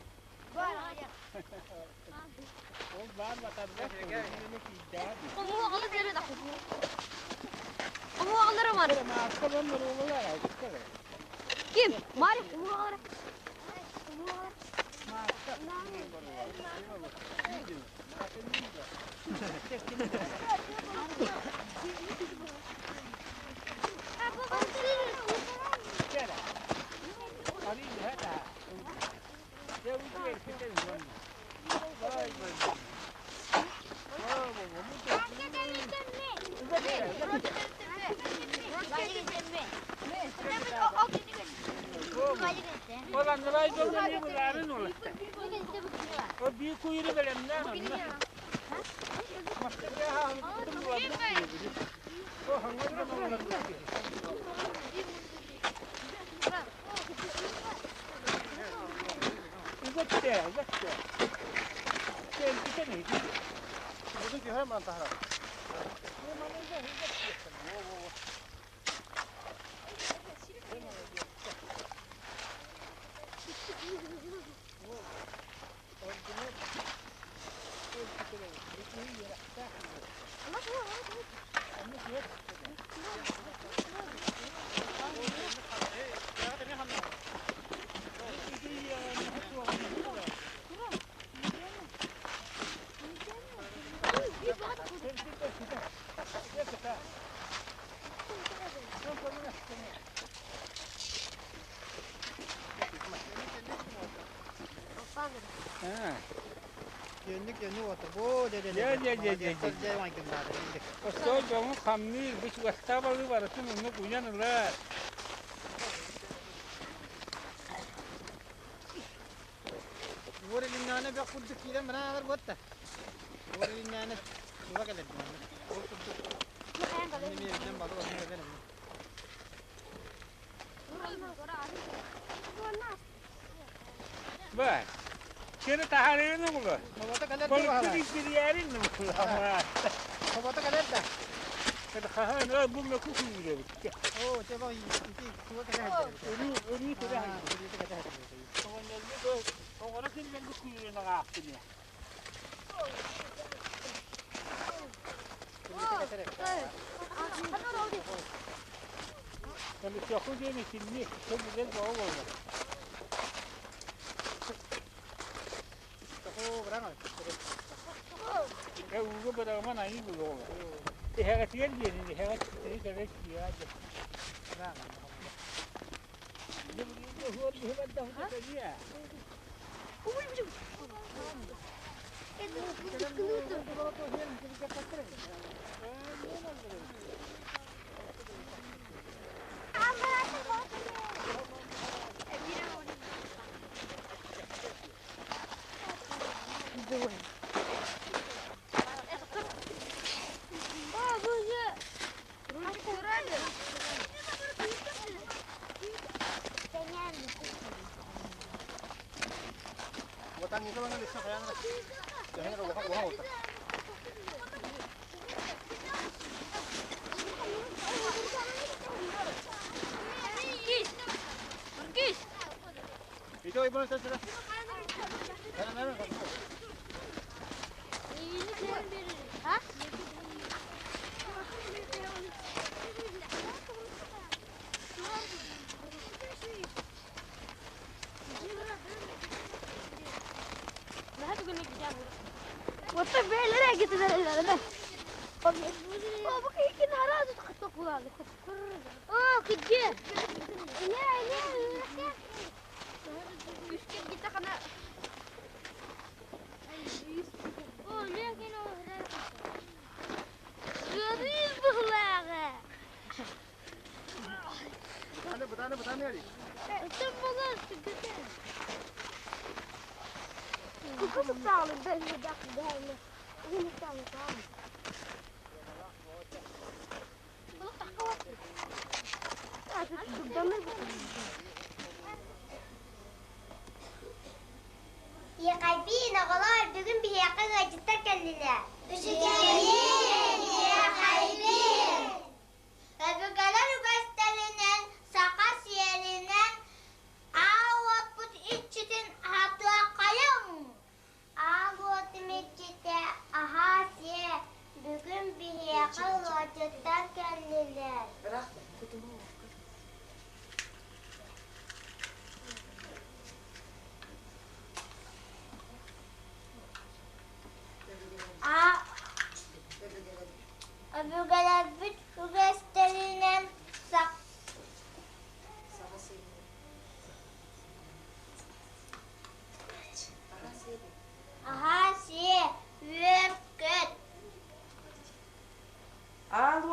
Speaker 12: Ол баар батарбат, киирдэҕэ дии. Мааскалан боруобалар, айдыктар.
Speaker 1: Ким? Марик, умуоҕалара.
Speaker 12: Мааска. Ол аннарай дьоҥҥо эмиэ былаарын уолаттар. Ол биир куйуру бэлэмнээн онно. Мастарга аһаабыттым буолбут киһи. Ол хаҥас дьон олорбут киһи. Үгэттэ, үгэттэ. Кэлбитэ нэһи.
Speaker 3: Буду түһэр ман таһар.
Speaker 9: Киэнник дьону уота бу дэ
Speaker 12: Дьэ, дьэ, дьэ, дьэ, дьэ. Остуол дьоҥу хамныыр, бу чугастаах балыы барытын оннук уйан ылар.
Speaker 9: Уор илиннэҕинэ бөх курдук киирэн баран аалар буотта. Уор илиннэҕинэ тула кэлэр манна. Ол курдук. Эмиэ билэн балык онно кэлэр эмиэ.
Speaker 12: Бар. Сeni taharını bulu.
Speaker 9: Хобото кэлэр да
Speaker 12: Balıkçı
Speaker 9: баһалар.
Speaker 12: bir yerin mi bulu?
Speaker 9: Хобото кэлэр да.
Speaker 12: Хаһан бу мөкү күйүрэ битте.
Speaker 9: Оо, чэ бах ити тула кэлэр хәддер.
Speaker 12: Өрүү өрүү төре
Speaker 9: Ити кэлэр хәддер.
Speaker 12: Оҕоро киллэн бу күйүрүн аҕаахтын я. Hani çoku diye şimdi çok güzel bir oğul oldu.
Speaker 9: Оо, быраңа.
Speaker 12: Ya ugu bırakman ayı bu oğul. Ehegatiyen diyelim, ehegat teri teri ya.
Speaker 9: Быраңа.
Speaker 3: Ватан не давай лиса хаян. Яһын улахан улахан ота. Ito ibon sa sila. Meron meron.
Speaker 1: Ha?
Speaker 3: Butane butane butane ali.
Speaker 1: Yaqaybiin oğlar бүгін биһиэхэ ыалдьыттар кэллилэр. Үчүгэйин, yaqaybiin. Өбүгэлэр үгэстэринэн, саха сиэринэн аал уоппут иччитин аһатыаххайыҥ. Аал уотум иччитэ аһаа сиэ, бүгүн биһиэхэ ыалдьыттар кэллилэр. А Өбүгэлэрбит үгэстэринэн сах аһаа сиэ, үөр-көт.
Speaker 13: Аал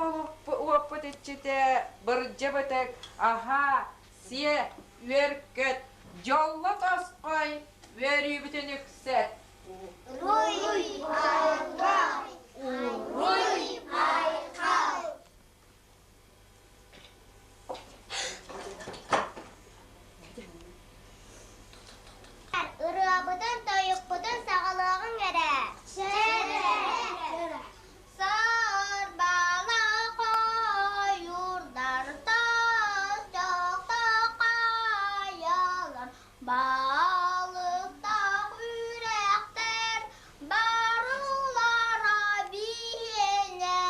Speaker 13: уоппут иччитэ, бырдьа бытык, аһаа, сиэ, үөр, көт. Дьолло тосхой, үөрүүбүтүн үксэт.
Speaker 1: Уруй айхал!
Speaker 13: Уруй
Speaker 1: айхал! Ырыабытын, тойукпутун саҕалыаҕыҥ эрэ. Сарбала хойурдар тас хайалар балыктаах үрэхтэр барылара биһиэнэ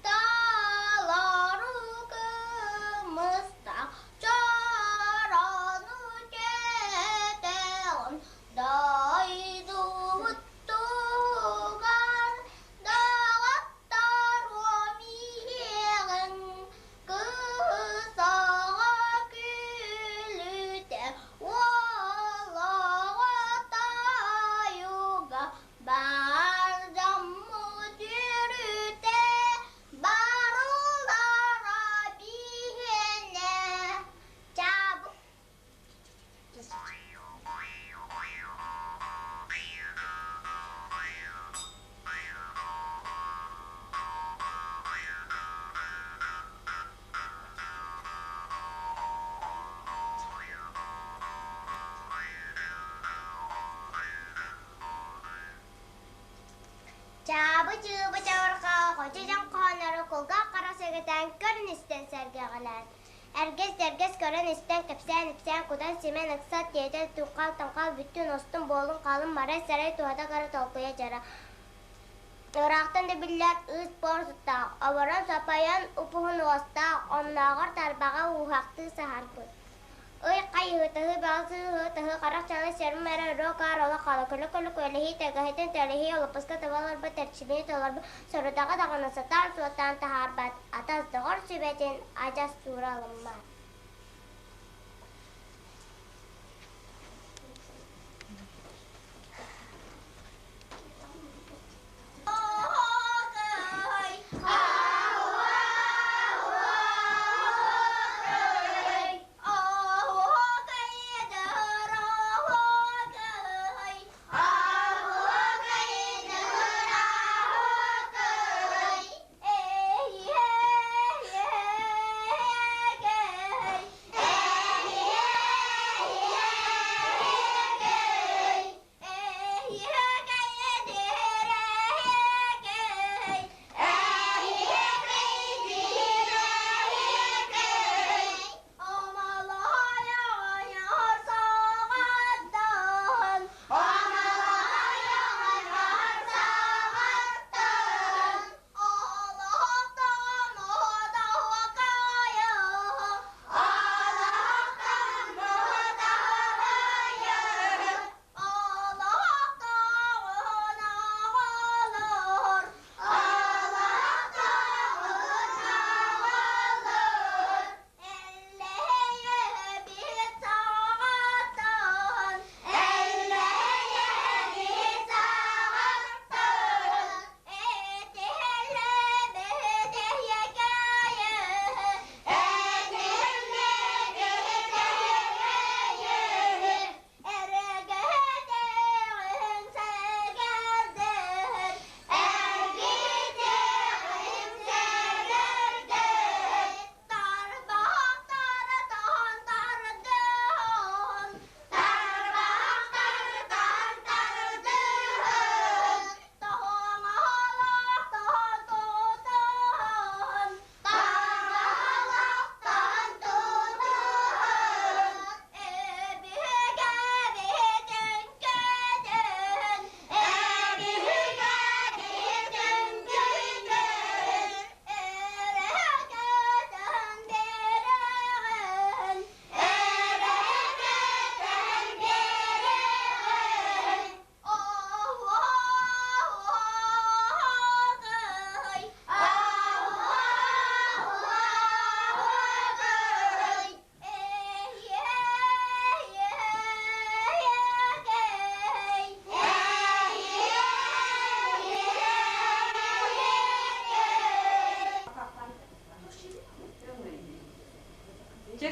Speaker 1: талару кымыстаах чорону кэтэҕин дойдубут тугар даҕаттаруом иһиэҕиҥ кысаҕа күлүтэ уолаҕа тайуга бар дьоммут үөрүүтэ барылара биһиэнэ чаабык Чаабы-чыыбы чабырҕаҕа хочо дьон хоһооннору кулгаах хара сэгэтэн көрөн-истэн сэргэҕэлээн, Эргэс-дэргэс көрөн-истэн, кэпсээн-ипсээн, кутан-симэн, ыксал, тиэтэл, туҥхал-таҥхал, бүттүүн устун буолун, халын, марай-сарай, туһата кыра толкуйа дьара. Ыраахтан да биллэр ыыс-буор сыттаах, оборон сапайан упуһун уостаах, оннооҕор тарбаҕа ууһахтыы саһарбыт. Ый хайыһытаһыы баҕа сыыһытаһыы харах чалы сэрим эрэ ырыа-каар олох хаала көлө-көлө күөлэһии тэгэһитин тэлэһии олоппоско таба олорбут эрчимини толорбут сорудаҕы даҕаны сатаан суоттаан таһаарбат атас доҕор сүбэтин адьас туура ылыммат.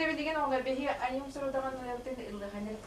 Speaker 13: Чэ, билигин оҕолор биһи айым сорудаҕын ылыабытын ыллыханыр.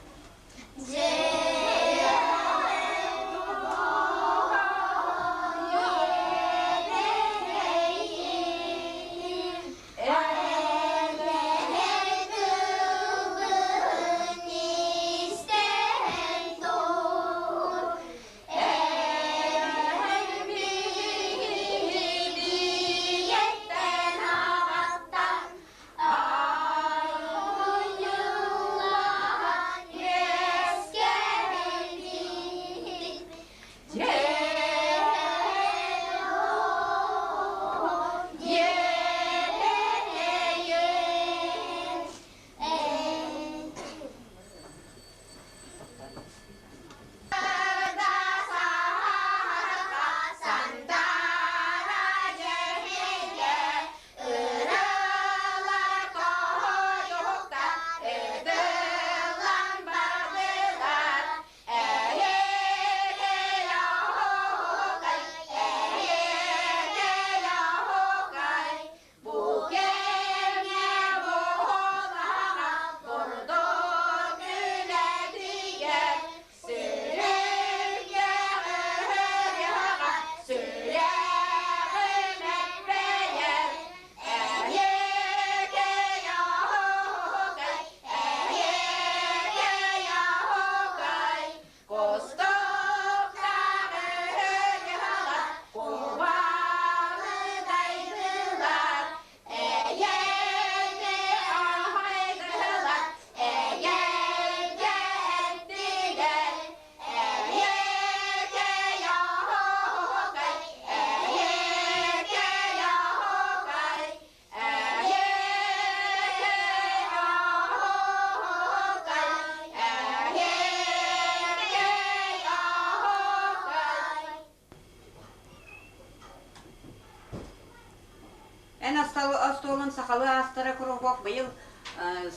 Speaker 2: Эн остуолун сахалыы аастара куруһуок быйыл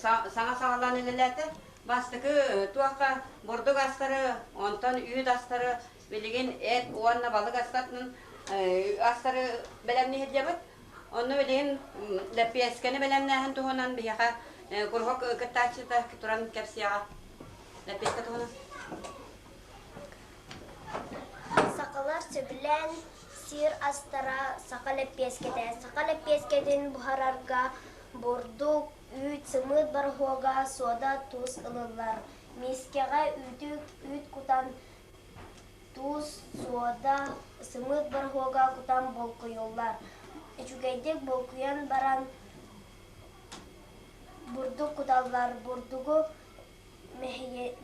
Speaker 2: саҥа саҕалаан үлэлээтэ. Бастакы туохха бурдук астары, онтон үүт астары, билигин эт уонна балык астарын астары бэлэмниһирдьэбит. Онно билигин лэппиэскэни бэлэмнээһин туһунан биһиэхэ куруһуок кыттааччыта туран кэпсиэҕэ. Лэппиэскэ туһунан.
Speaker 1: Сахалар сөбүлээн сиир астара саха лэппиэскэтэ. Саха лэппиэскэтин буһарарга бурдук, үүт, сымыыт бороһуога, суода, туус ылыллар. Миискэҕэ үүтү үүт кутан туус, суода, сымыыт бороһуога кутан булкуйуллар. Үчүгэйдик булкуйан баран бурдук куталлар. Бурдугу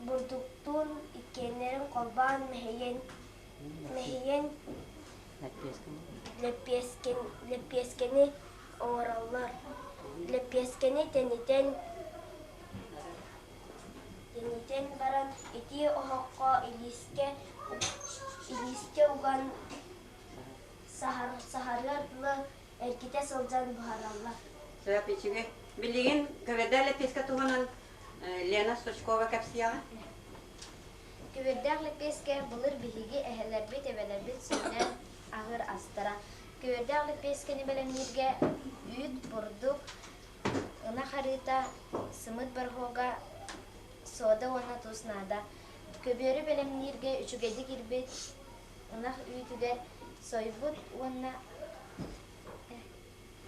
Speaker 1: бурдуктуун иккиэннэрин холбоон мэһийэн мэһийэн лэппиэскэни оҥороллор. Лэппиэскэни тэнитэн тэнитэн баран итии оһоххо илиискэ илиискэ уган саһарыар дылы эргитэ сылдьан буһараллар.
Speaker 2: Сөп үчүгэй. Билигин КВД лэппиэскэ туһунан Лена Стручкова кэпсиэҕэ.
Speaker 1: Күбүрдээх лэппиэскэ былыр биһиги эһэлэрбит, эбэлэрбит сөбүлээн аһыыр астара. Күбүрдээх лэппиэскэни бэлэмнииргэ үүт, бурдук, ынах арыыта, сымыыт бороһуога, сода уонна туус наада. Көбүөрү бэлэмнииргэ үчүгэйдик ирбит ынах үүтүгэр сойбут уонна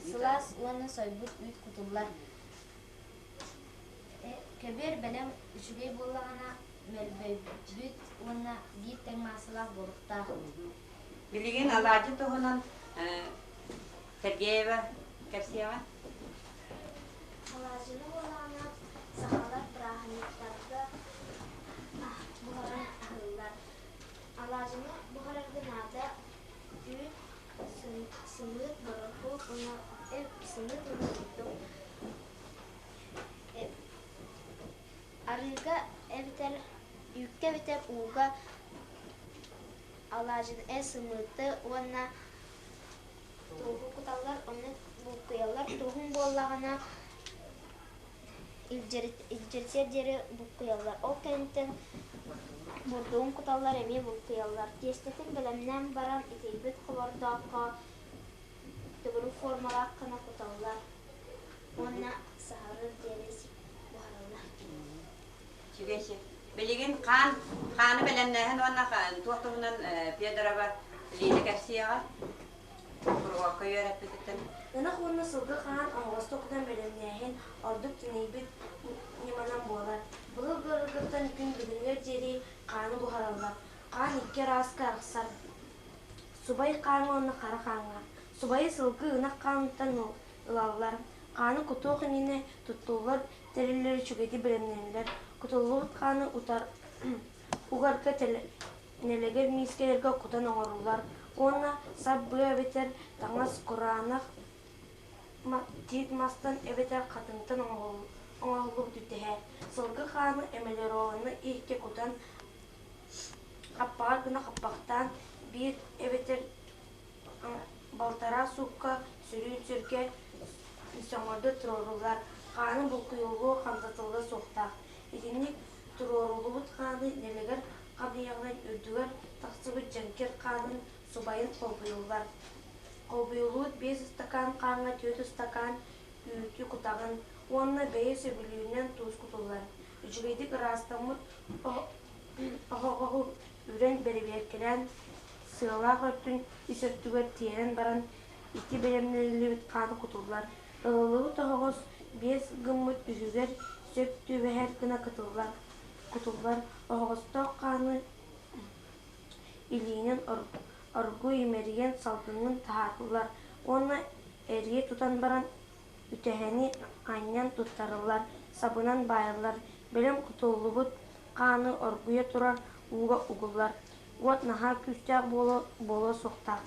Speaker 1: сылаас уонна сойбут үүт кутуллар. Көбүөр бэлэм үчүгэй буоллаҕына мөлбөйбүт уонна биир тэҥ маассалаах буолуохтаах.
Speaker 2: Билигин алаадьы туһунан Сергеева кэпсиэҕэ.
Speaker 1: Алаадьыны буоллаҕына сахалар бырааһынньыктарга буһаран аһыыллар. Алаадьыны буһарарга наада үүт, сымыыт, борохуок уонна сымыыт уонна бурдук. Арыыга эбэтэр үүккэ эбэтэр ууга алаадьыны сымыыты уонна тууһу куталлар, онно булкуйаллар. Тууһун буоллаҕына илдьиритиэр диэри булкуйаллар. Ол кэнниттэн бурдугун куталлар, эмиэ булкуйаллар. Тиэстэтин бэлэмнээн баран итийбит хобордооххо төгүрүк формалаах гына куталлар. Уонна саһарар диэри буһарыллар.
Speaker 14: Үчүгэй Билигин хаан, хааны бэлэмнээһин уонна туох туһунан Федорова Лида кэпсиэҕэ. Куруһуокка үөрэппититтэн.
Speaker 15: Ынах уонна сылгы хаан оһоҕосто кутан бэлэмнээһин ордук тэнийбит ньыманан буолар. Былыр-былыргыттан күн бүгүнүгэр диэри хааны буһараллар. Хаан икки арааска арахсар. Субай хааҥҥа уонна хара хааҥҥа. Субайы сылгы ынах хааныттан ылаллар. Хааны кутуох иннинэ туттуллар тэриллэр үчүгэйдик бэлэмнэнэллэр. Кутуллубут хааны утар угарга нэлэгэр миискэлэргэ кутан оҥоруллар уонна сап быа эбэтэр таҥас кураанах тиит мастан эбэтэр хатыҥтан оҥоһуллубут үтэһэ. Сылгы хааны эмалированнай иһиккэ кутан хаппаҕар гына хаппахтаан биир эбэтэр балтараа суукка сөрүүн сиргэ сөҥөрдө туруоруллар. Хааны булкуйуллуо, хамсатыллыа суохтаах. Итинник туруоруллубут хааны нэлэгэр хамыйаҕынан үрдүгэр тахсыбыт дьэҥкир хаанын субайын холбуйуллар. Холбуйуллубут биэс ыстакаан хааҥҥа түөрт ыстакаан үүтү кутаҕын уонна бэйэ сөбүлүүрүнэн туус кутуллар. Үчүгэйдик ыраастаммыт оһоҕоһу үрэн бэрэбиэркэлээн, сыалаах өртүн ис өттүгэр тиэрэн баран ити бэлэмнэниллибит хааны кутуллар. Ылыллыбыт оһоҕос биэс гыммыт үһүгэр сөп түбэһэр гына кытыллар. Кутуллар оһоҕостоох хааны илиинэн оргууй имэрийэн салгыҥҥын таһаарыллар уонна эрийэ тутан баран үтэһэни анньан туттарыллар, сабынан баайыллар, бэлэм кутуллубут хааны оргуйа турар ууга угуллар. Уот наһаа күүстээх буолуо суохтаах.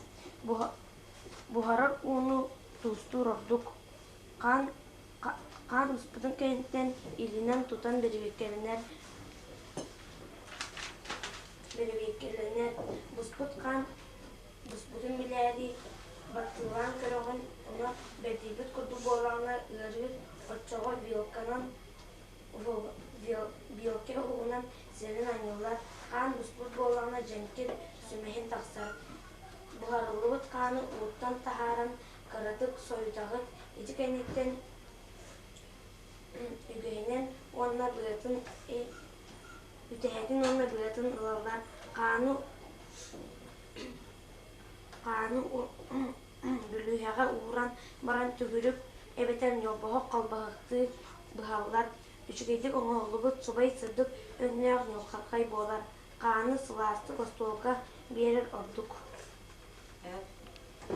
Speaker 15: Буһарар ууну туустуур ордук. Хаан, хаан буспутун кэнниттэн илинэн тутан бэрэбиэркэлэнэр, бэрэбиэркэлэнэр. Буспут хаан буспутун билээри баттыылаан көрөҕүн, ону бэрдийбит курдук буоллаҕына ыарыыр, оччоҕо вилканан Вилки уһугунан сирин анньыллар, хаан буспут буоллаҕына дьэҥкир, сүмэһин тахсар. Буһарыллыбыт хааны ууттан таһааран кыратык сойутаҕыт, ити кэнниттэн үгэһинэн уонна быатын үтэһэтин уонна быатын ылаллар. Хааны хааны бүлүүһэҕэ ууран баран төгүрүк эбэтэр ньолбоһох халбаһахтыы быһаллар, үчүгэйдик оҥоһуллубут субай сырдык өҥнөөх ньулхархай буолар, хааны сылаастык остуолга биэрэр ордук.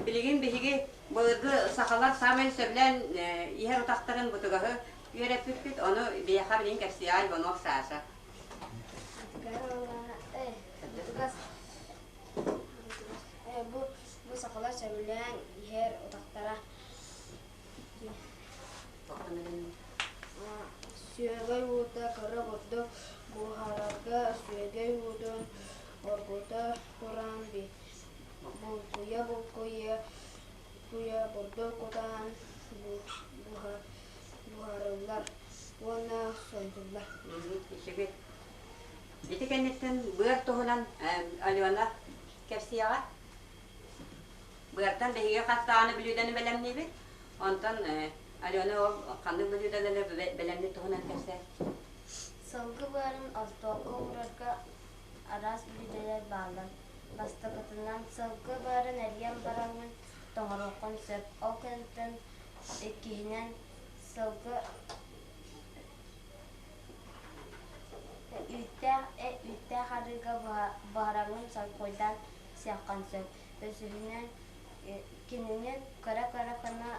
Speaker 14: Билигин биһиги былыргы сахалар саамай сөбүлээн иһэр утахтарын бутугаһы үөрэппиппит, ону биһиэхэ билигин кэпсиэҕэ Иванов Саша.
Speaker 1: Бутугас Бу бу сахалар сөбүлээн иһэр утахтара Сүөгэй уута кыра бурдук буһарарга сүөгэй уутун оргута туран булкуйа-булкуйа бурдук кутан буһарыллар уонна сойутуллар.
Speaker 14: Ити кэнниттэн быар туһунан Алена кэпсиэҕэ. Быартан биһиги хас даҕаны бүлүүдэни бэлэмниибит. Онтон Алена ол ханнык бүлүүдэлэри бэлэмниир туһунан кэпсээ.
Speaker 1: Сылгы быарын остуолга уурарга араас бүлүүдэлэр бааллар. Бастакытынан, сылгы быарын эрийэн бараҥҥын тоҥоруоххун сөп. Ол кэнниттэн иккиһинэн, сылгы Үүттээх үүттээх арыыга буһараҥҥын соркуойдаан сиэххин сөп. Үсүһүнэн, кинини кыра-кыра гына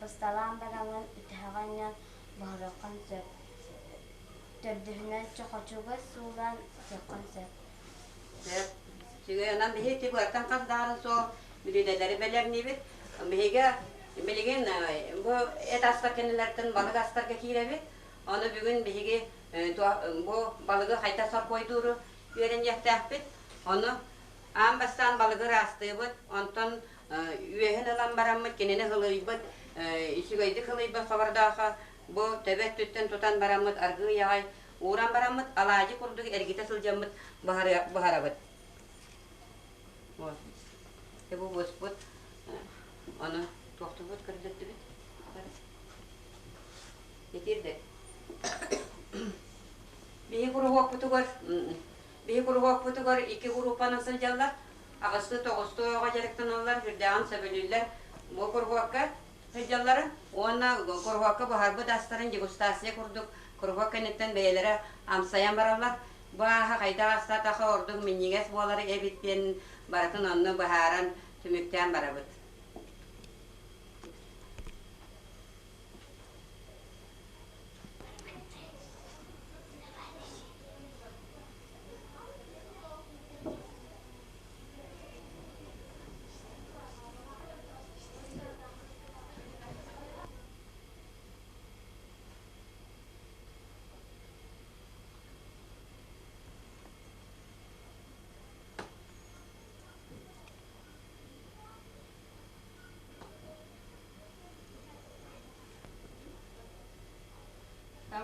Speaker 1: бысталаан бараҥҥын үтэһэҕэ анньан буһарыаххын сөп. Төрдүһүнэн, чохочуга суулаан сиэххин сөп.
Speaker 14: Сөп. Үчүгэй. Онон биһиги ити быартан хас даҕаны суол бүлүүдэлэри бэлэмниибит. Биһиги билигин бу эт астар кэннилэриттэн балык астарга киирэбит. Ону бүгүн биһиги бу балыгы хайдах соркуойдууру үөрэниэхтээхпит. Ону аан бастаан балыгы ыраастыыбыт, онтон үөһүн ылан бараммыт кинини һылыйбыт, үчүгэйдик һылыйбыт хобордоохо бу төбө өттүттэн тутан бараммыт аргыый аҕай ууран бараммыт алаадьы курдук эргитэ сылдьаммыт буһарабыт. Вот. Бу буспут. Ону туохтуубут көрдөрдүбүт. Итирдик. Биһи куруһуокпутугар биһи куруһуокпутугар икки группанан сылдьаллар. Аҕыстыы тоҕустуу оҕо дьарыктаналлар, сүрдээҕин сөбүлүүллэр. Бу куруһуокка сылдьалларын уонна куруһуокка буһарбыт астарын дегустация курдук куруһуок кэнниттэн бэйэлэрэ амсайан бараллар. Бу ааһа хайдах астаатаха ордук минньигэс буолар эбит диэн барытын онно быһааран түмүктээн барабыт.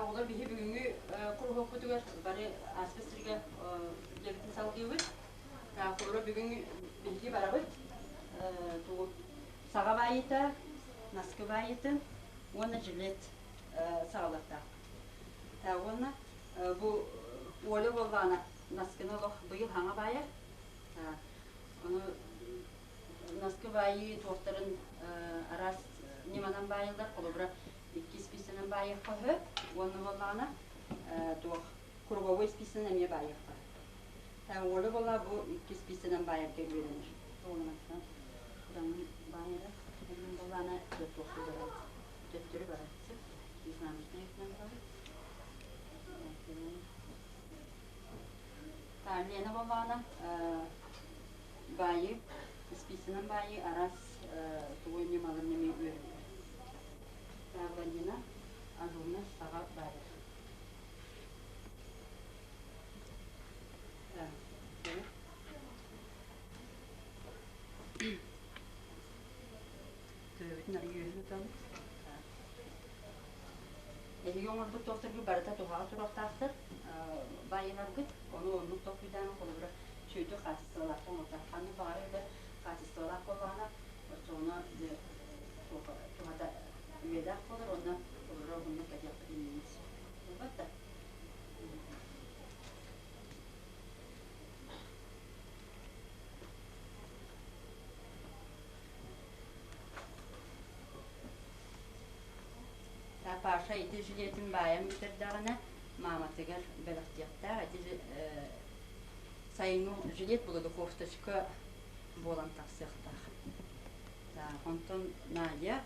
Speaker 2: Оҕолор биһи бүгүҥҥү куруһуокпутугар бары ааспыт сиргэ үлэбитин салгыыбыт. Холобура бүгүн биһиги барабыт тугу саҕа баайыыта, наскы баайыытын уонна жилет саҕалыахтаахпыт. Уонна бу Оля буоллаҕына наскыны олох быйыл хаҥа баайар. Ону наскы баайыы туохтарын араас ньыманан баайыллар. Холобура икки испииссэнэн баайыахха сөп уонна буоллаҕына туох круговой испииссэнэн эмиэ баайыахха сөп. Оля буолла бу икки испииссэнэн баайарга үөрэнэр. Уонна кураҥын баайара онон буоллаҕына туохтуу барар төттөрү барар сөп. Изнаночная барар. Лена буоллаҕына баайыы испииссэнэн баайыы араас тугу ньымаларын эмиэ үөрэнэр. Владина ажурна саҕа баайар. Төбөбүтүн арыйы үөһүн утабыт. Эһиги оҥорбут туохтаргыт барыта туһаҕа туруохтаахтар. Баайыыларгыт ону оннук толкуйдаан холобура үчүгэйдик хаачыстыбалаах оҥортор. Ханнык баҕарар үлэ хаачыстыбалаах буоллаҕына, оччоҕуна туһата үйэлээх буолар уонна холобура уһуннук кэтиэхпит иннинэ сөп. Буолбат да? Паша ити жилетин баайан бүтэрдэҕинэ мааматыгар бэлэхтиэхтээх. Ити сайыҥҥы жилет буолуо да кофточка буолан тахсыахтаах. Онтон Надя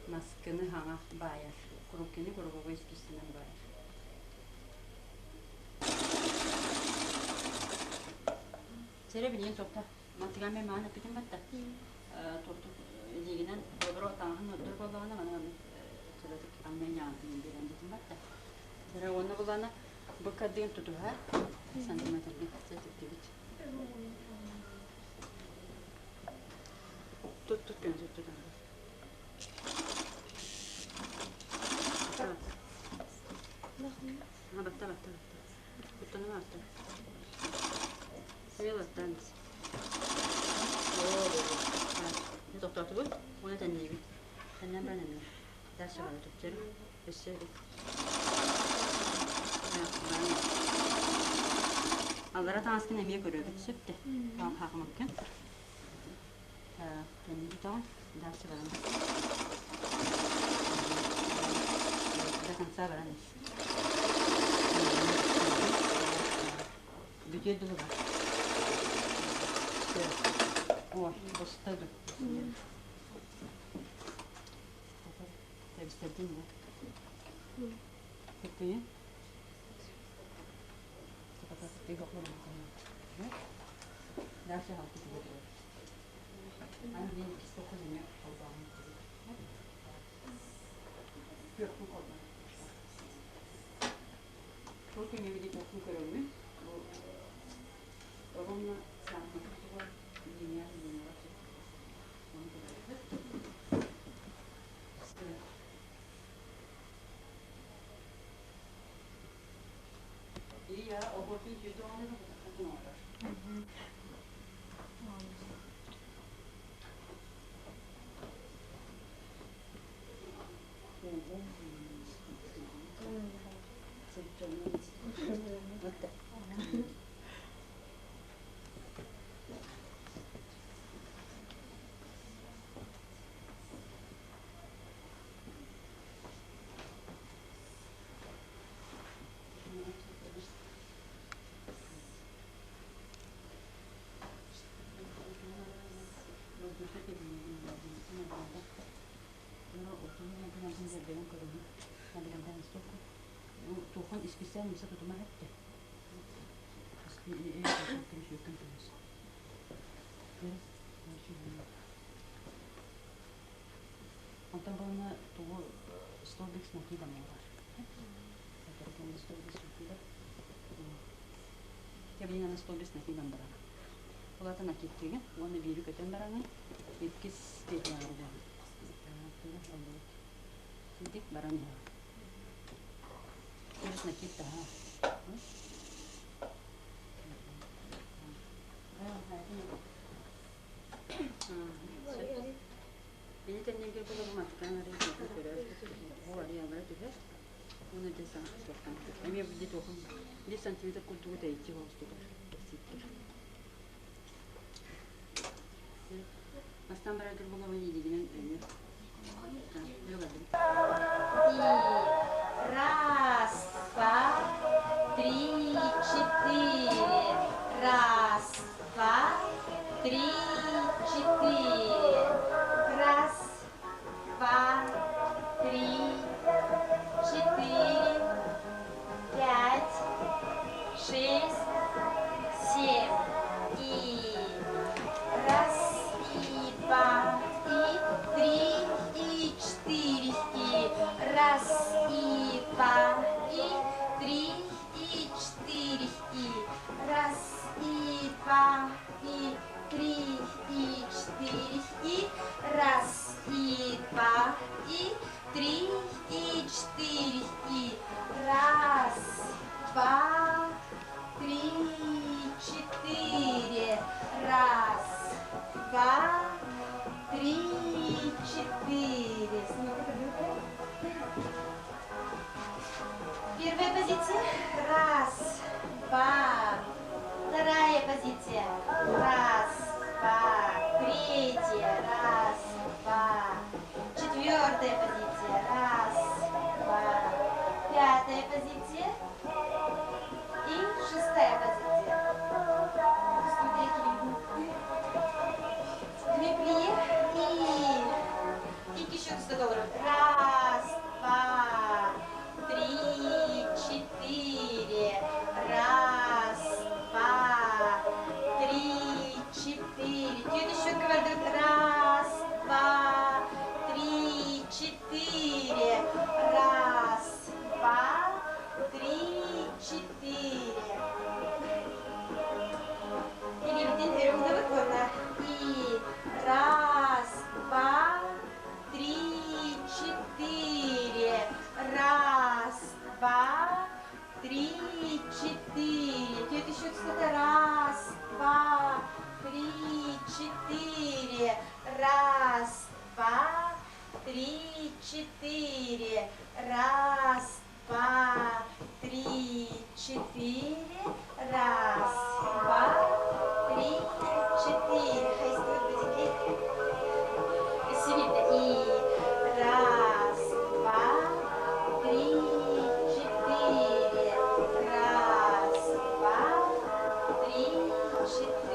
Speaker 2: наскыны хаҥа баайар. Куруккины куруговой испииссэнэн баайар. Сэрэ билигин тохто. Мантыган мен маан эппитим батта. Тохтук илиигинэн добро таҥаһын ордор буоллаҕына маны маннык кыратык анньан ньаантыйын биэрэн дитим батта. Сэрэ уонна булана бу кардыгын тутуһар сантиметрга сэтиттибит. Тут тут көн тут тут. Батта батта батта. Куттанама батта. Сымыйалаттаан ис. Тохтоотубут уонна тэнниибит. Тэннэн баран эмиэ. Дальше бара төттөрү. Өссө Аллара таҥаскын эмиэ көрөбүт сөп де. Хаахымыккын. Тэнниибит оҕон. Дальше баран. До конца баран ис. Бүтүө дылы бар. О, буста ду. Тэбистэрдин да. Көппүйүн. Дальше халты түгөтүгөр. Аны билин иккис токкун эмиэ холбооһун Күөхпүн холбоон. Ол күнү били тохтун көрөммүн, бу ровно сантиметр туга линия линияҕа сөп. Ону көрөбүт. Ия, оҕотун сүүтэ оҕону оҥорор.
Speaker 16: Исписээн миса тутума эттэ. Онтон буолна тугу столбик с накидом бар. Столбик с накидом. Кэбинэн аны столбик с накидом барана. Улата накидтыгын, уонна биири көтөн бараҥын, иккис петляҕа буолан. Сидик баран иһэҕин. Плюс накид таһаа. Били тэннигэр булабым аттан арый көрөр. Ол арыйалара түһэр. Уонна дьэ саҥа суохтан. Эмиэ били туохун 1 сантиметр курдугу тэйиччи оҕустутар. Ситтэр. Бастан бараргар булабын илигинэн өйүө.
Speaker 4: Раз, два, три, четыре. Раз, два, три, четыре. Раз, два, три, четыре, пять, шесть, семь. И раз, и два, и три, и четыре, и раз, и два, и три, и четыре, и раз, и два, и три, и четыре, и раз, и два, и три, и четыре, и раз, два, три, четыре, раз, два, три, четыре. Первая позиция. Раз, два. Вторая позиция. Раз, два. Третья. Раз, два. Четвертая позиция. Раз, два. Пятая позиция. И шестая позиция. Две плие. И еще 100 долларов. Раз, два, три, четыре. Раз, два, три, четыре. Тетя щетка вальдет. Раз, два, три, четыре. Раз, два, три, четыре. Илиибитин өрө уунабыт И раз, два, три, четыре. Раз, два, три, четыре. Тетя еще Раз, два, три, четыре. Раз, два, три, четыре. Раз, два, три, четыре. Раз, два, три, четыре. И раз, два, три, четыре. Раз, два, три, четыре.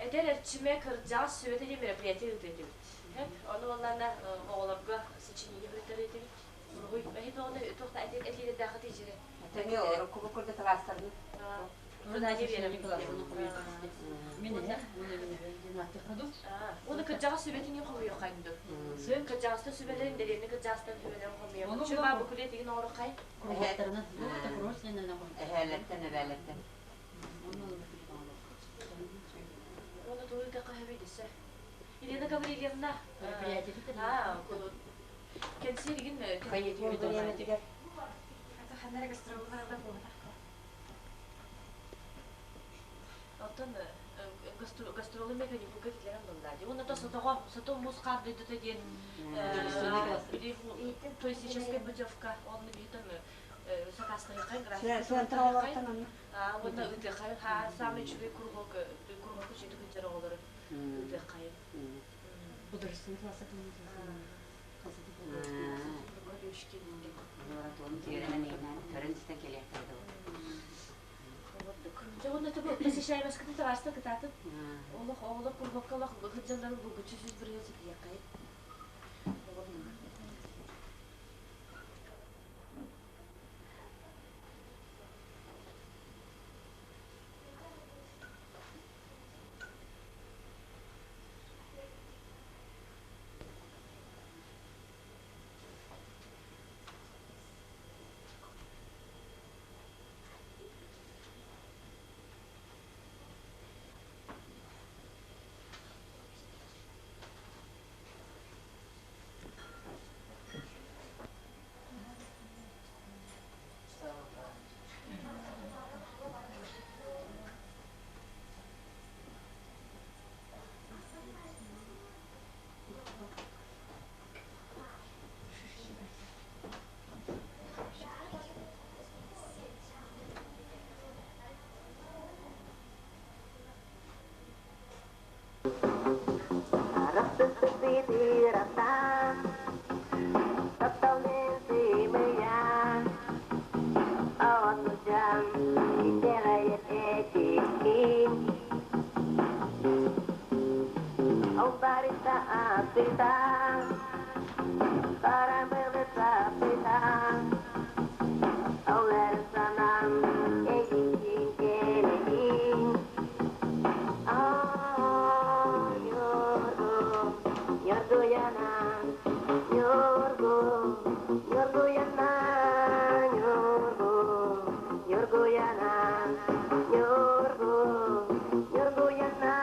Speaker 7: Эдэр эрчимэ кырдьаҕас сүбэтэ диэн мероприятие ыытыа этибит. Ону уоллаана оҕолорго сочинение суруйтарыа этибит. Уруһуй эһи тоҕуна туох да этиилэрдээххит ичирэ.
Speaker 14: Тэми урукку курдук кылаастарын.
Speaker 7: Уонна кырдьаҕас сүбэтин хомуйуоххайын дуу. Кырдьаҕастар сүбэлэрин дэриэбинэ кырдьаҕастарын сүбэлэрин хомуйуоххайын. Чурбаа букулет игин оҥороххай.
Speaker 14: Эһээлэртэн, эбээлэртэн.
Speaker 7: Уонна тугу ыытыахха сөбүй дэсэ. Елена Гаврильевна, кэнсиэр игин Оттон гастролу механикуга киллэрэн булла. Уонна то сотоҕо, сото муус хаар дойдута диэн туристическай путевка, онно биһитон сакаастаһыаххай график. Уонна ыытыаххай саамай үчүгэй кругок кругок үчүгэй сылдьар оҕолору ыытыаххайын. Дьэ уонна тобу посещаемоскытын табаарыстар кытаатын. Олох оҕолор курбакка олох сылдьалларын булгуччу 100% ситиһиэххэйин.
Speaker 17: Маргарита Хара былыт саппыта, Ол эр санаам эйигин кэлэйин. Ньургу, Ньургуйана, Ньургу, Ньургуйана, Ньургу, Ньургуйана, Ньургу, Ньургуйана.